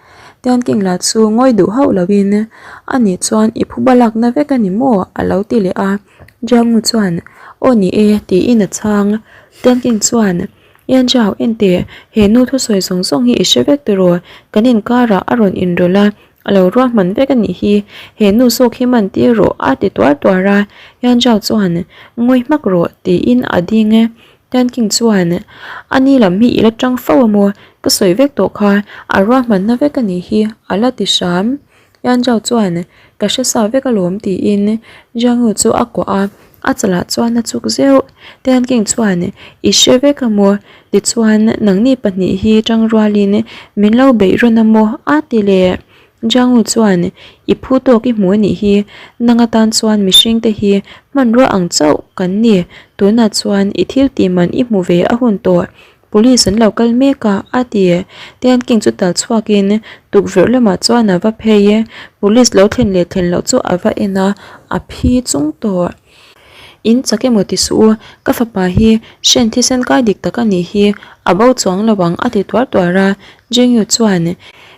Tianking lah chu ngawi duh hauh loin, A nih chuan i phuba lakna vek a ni maw? a lo ti leh a. Jianghu chuan, Aw ni e, tiin a chhang. Tianking chuan, Yan Zhao, enteh, he nu thusawi zawng zawng hi i hre vek tiraw? Kan inkarah a rawn inrawlh a, a lo ruahman vek a nih hi. He nu zawk hi man tir rawh, a ti tuar tuar a. Yan Zhao chuan, Ngawi hmak rawh, tiin a ding. Tanking chuan, A ni lam hi i la tang fo a maw? Ka sawi vek tawh kha, a ruahmanna vek a nih hi, a la ti hram. Yan Zhao chuan, Ka hre sa vek alawm tiin Jiang Yu chu a kuah a, a chalah chuan a chuk zeuh. Tanking chuan, I hre vek a maw? Tichuan, nangni pahnih hi tang rualin min lo beih rawn a maw? a ti leh. Jianghu chuan, I phu tawk i hmu a nih hi, nang atan chuan mihring te hi hmanrua ang chauh kan ni, tunah chuan i thil tih man i hmu ve a hun tawh, police an lo kal mek a, a ti. Tian King chu tal chhuakin tukverh lamah chuan a va phei e, police lo thlen leh thlen loh chu a va en a, a phi chung tawh. In chak emaw ti suh u, ka fapa hi hren thisen kai dik tak a nih hi, a bo chuang lo ang a ti tuar tuar a, Jingyu chuan,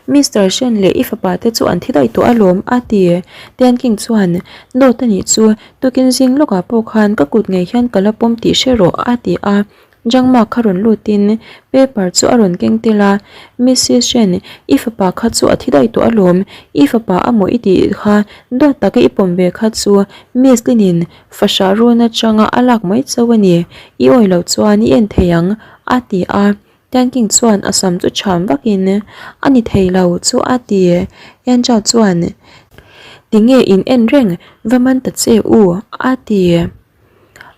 Mister Shen leh i fapa te chu an thi daih tawh alawm a ti. Tian King chuan, Dawt a nih chu, tukin zing lawkah pawh khan ka kut ngei hian ka la pawm tih hre rawh a ti a. Jangma kha rawn lutin paper chu a rawn keng tel a, Missis Shen, i fapa kha chu a thi daih tawh alawm, i fapa amaw i tih kha duat taka i pawm ve kha chu Miss Linin fahrah run atanga a lak mai chauh a ni, i awi loh chuan i en thei ang, a ti a. Tanking chuan a sam chu chham vakin, A ni thei lo chu a ti. Yanzhao chuan, Tinge in en reng, va man ta che u, a ti.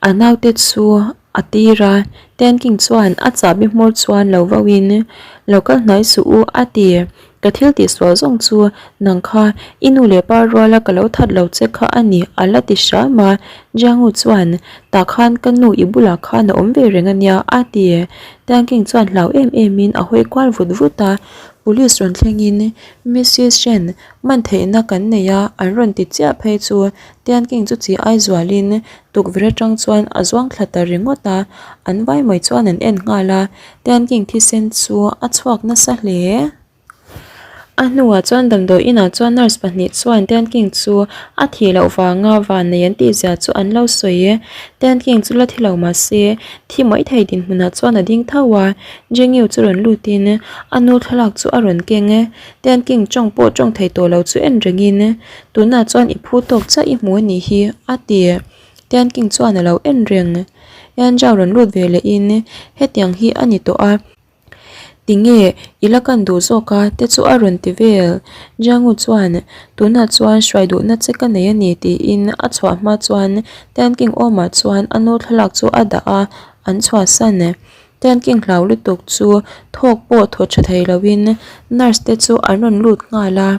A naute chu a tir a, Tanking chuan a chahbi hmawr chuan lo vauhin, Lo kal hnai suh u, a ti. Ka thil tihsual zawng chu nang kha i nu leh pa ruala ka lo that lo che kha a ni, a la ti hram a. Jiangu chuan, Tah khan ka nu i bulah khan a awm ve reng a nia, a ti. Tiangking chuan hlau em emin a hawi kual vut vut a. Police rawn thlengin, Missis Shen, man theihna kan nei a, an rawn ti chiah phei chu Tiangking chu chi ai zualin tukverh atang chuan a zuang thla ta ringawt a. An vai mai chuan an en nghal a. Tianking thisen chu a chhuak nasa hle. A hnuah chuan damdawi inah chuan nurse pahnih chuan Tianking chu a thih loh vanga vannei an tih zia chu an lo sawi e. Tianking chu la thi lo mah se thi mai thei dinhmunah chuan a ding tho a. Jengyu chu rawn lutin a nu thlalak chu a rawn keng e. Tianking tawng pawh tawng thei tawh lo chu en rengin tunah chuan i phu tawk chiah i hmu a nih hi a ti. Tianking chuan a lo en reng. Yanzhao rawn lut ve lehin hetiang hi a ni tawh a, tinge i la kan duh zawk a te chu a rawn ti vel. Jiangu chuan tunah chuan hruai duhna che ka nei a ni tiin a chhuah hma chuan Tianking awmah chuan a nu thlalak chu a dah a, an chhuahsan. Tianking hlau lutuk chu thawk pawh thaw tha thei loin nurse te chu an rawn lut nghal a.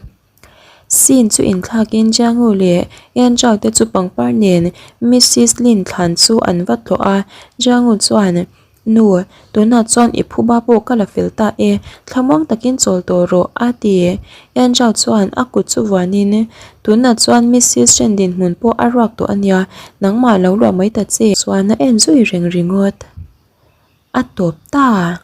Scene chu inthlakin Jiangu leh Yanzhao te chu pangpar nen Missis Lin thlan chu an va tlawh a, Jiangu chuan, Nu, tunah chuan i phuba pawh ka la fel ta e, thlamuang takin chawl tawh rawh, a ti. Yanzhao chuan a kut chu vuanin, Tunah chuan Missis Shen dinhmun pawh a ruak tawh a nia, nangmah lo luah mai ta che. Chuan a en zui reng ringawt. A tawp ta.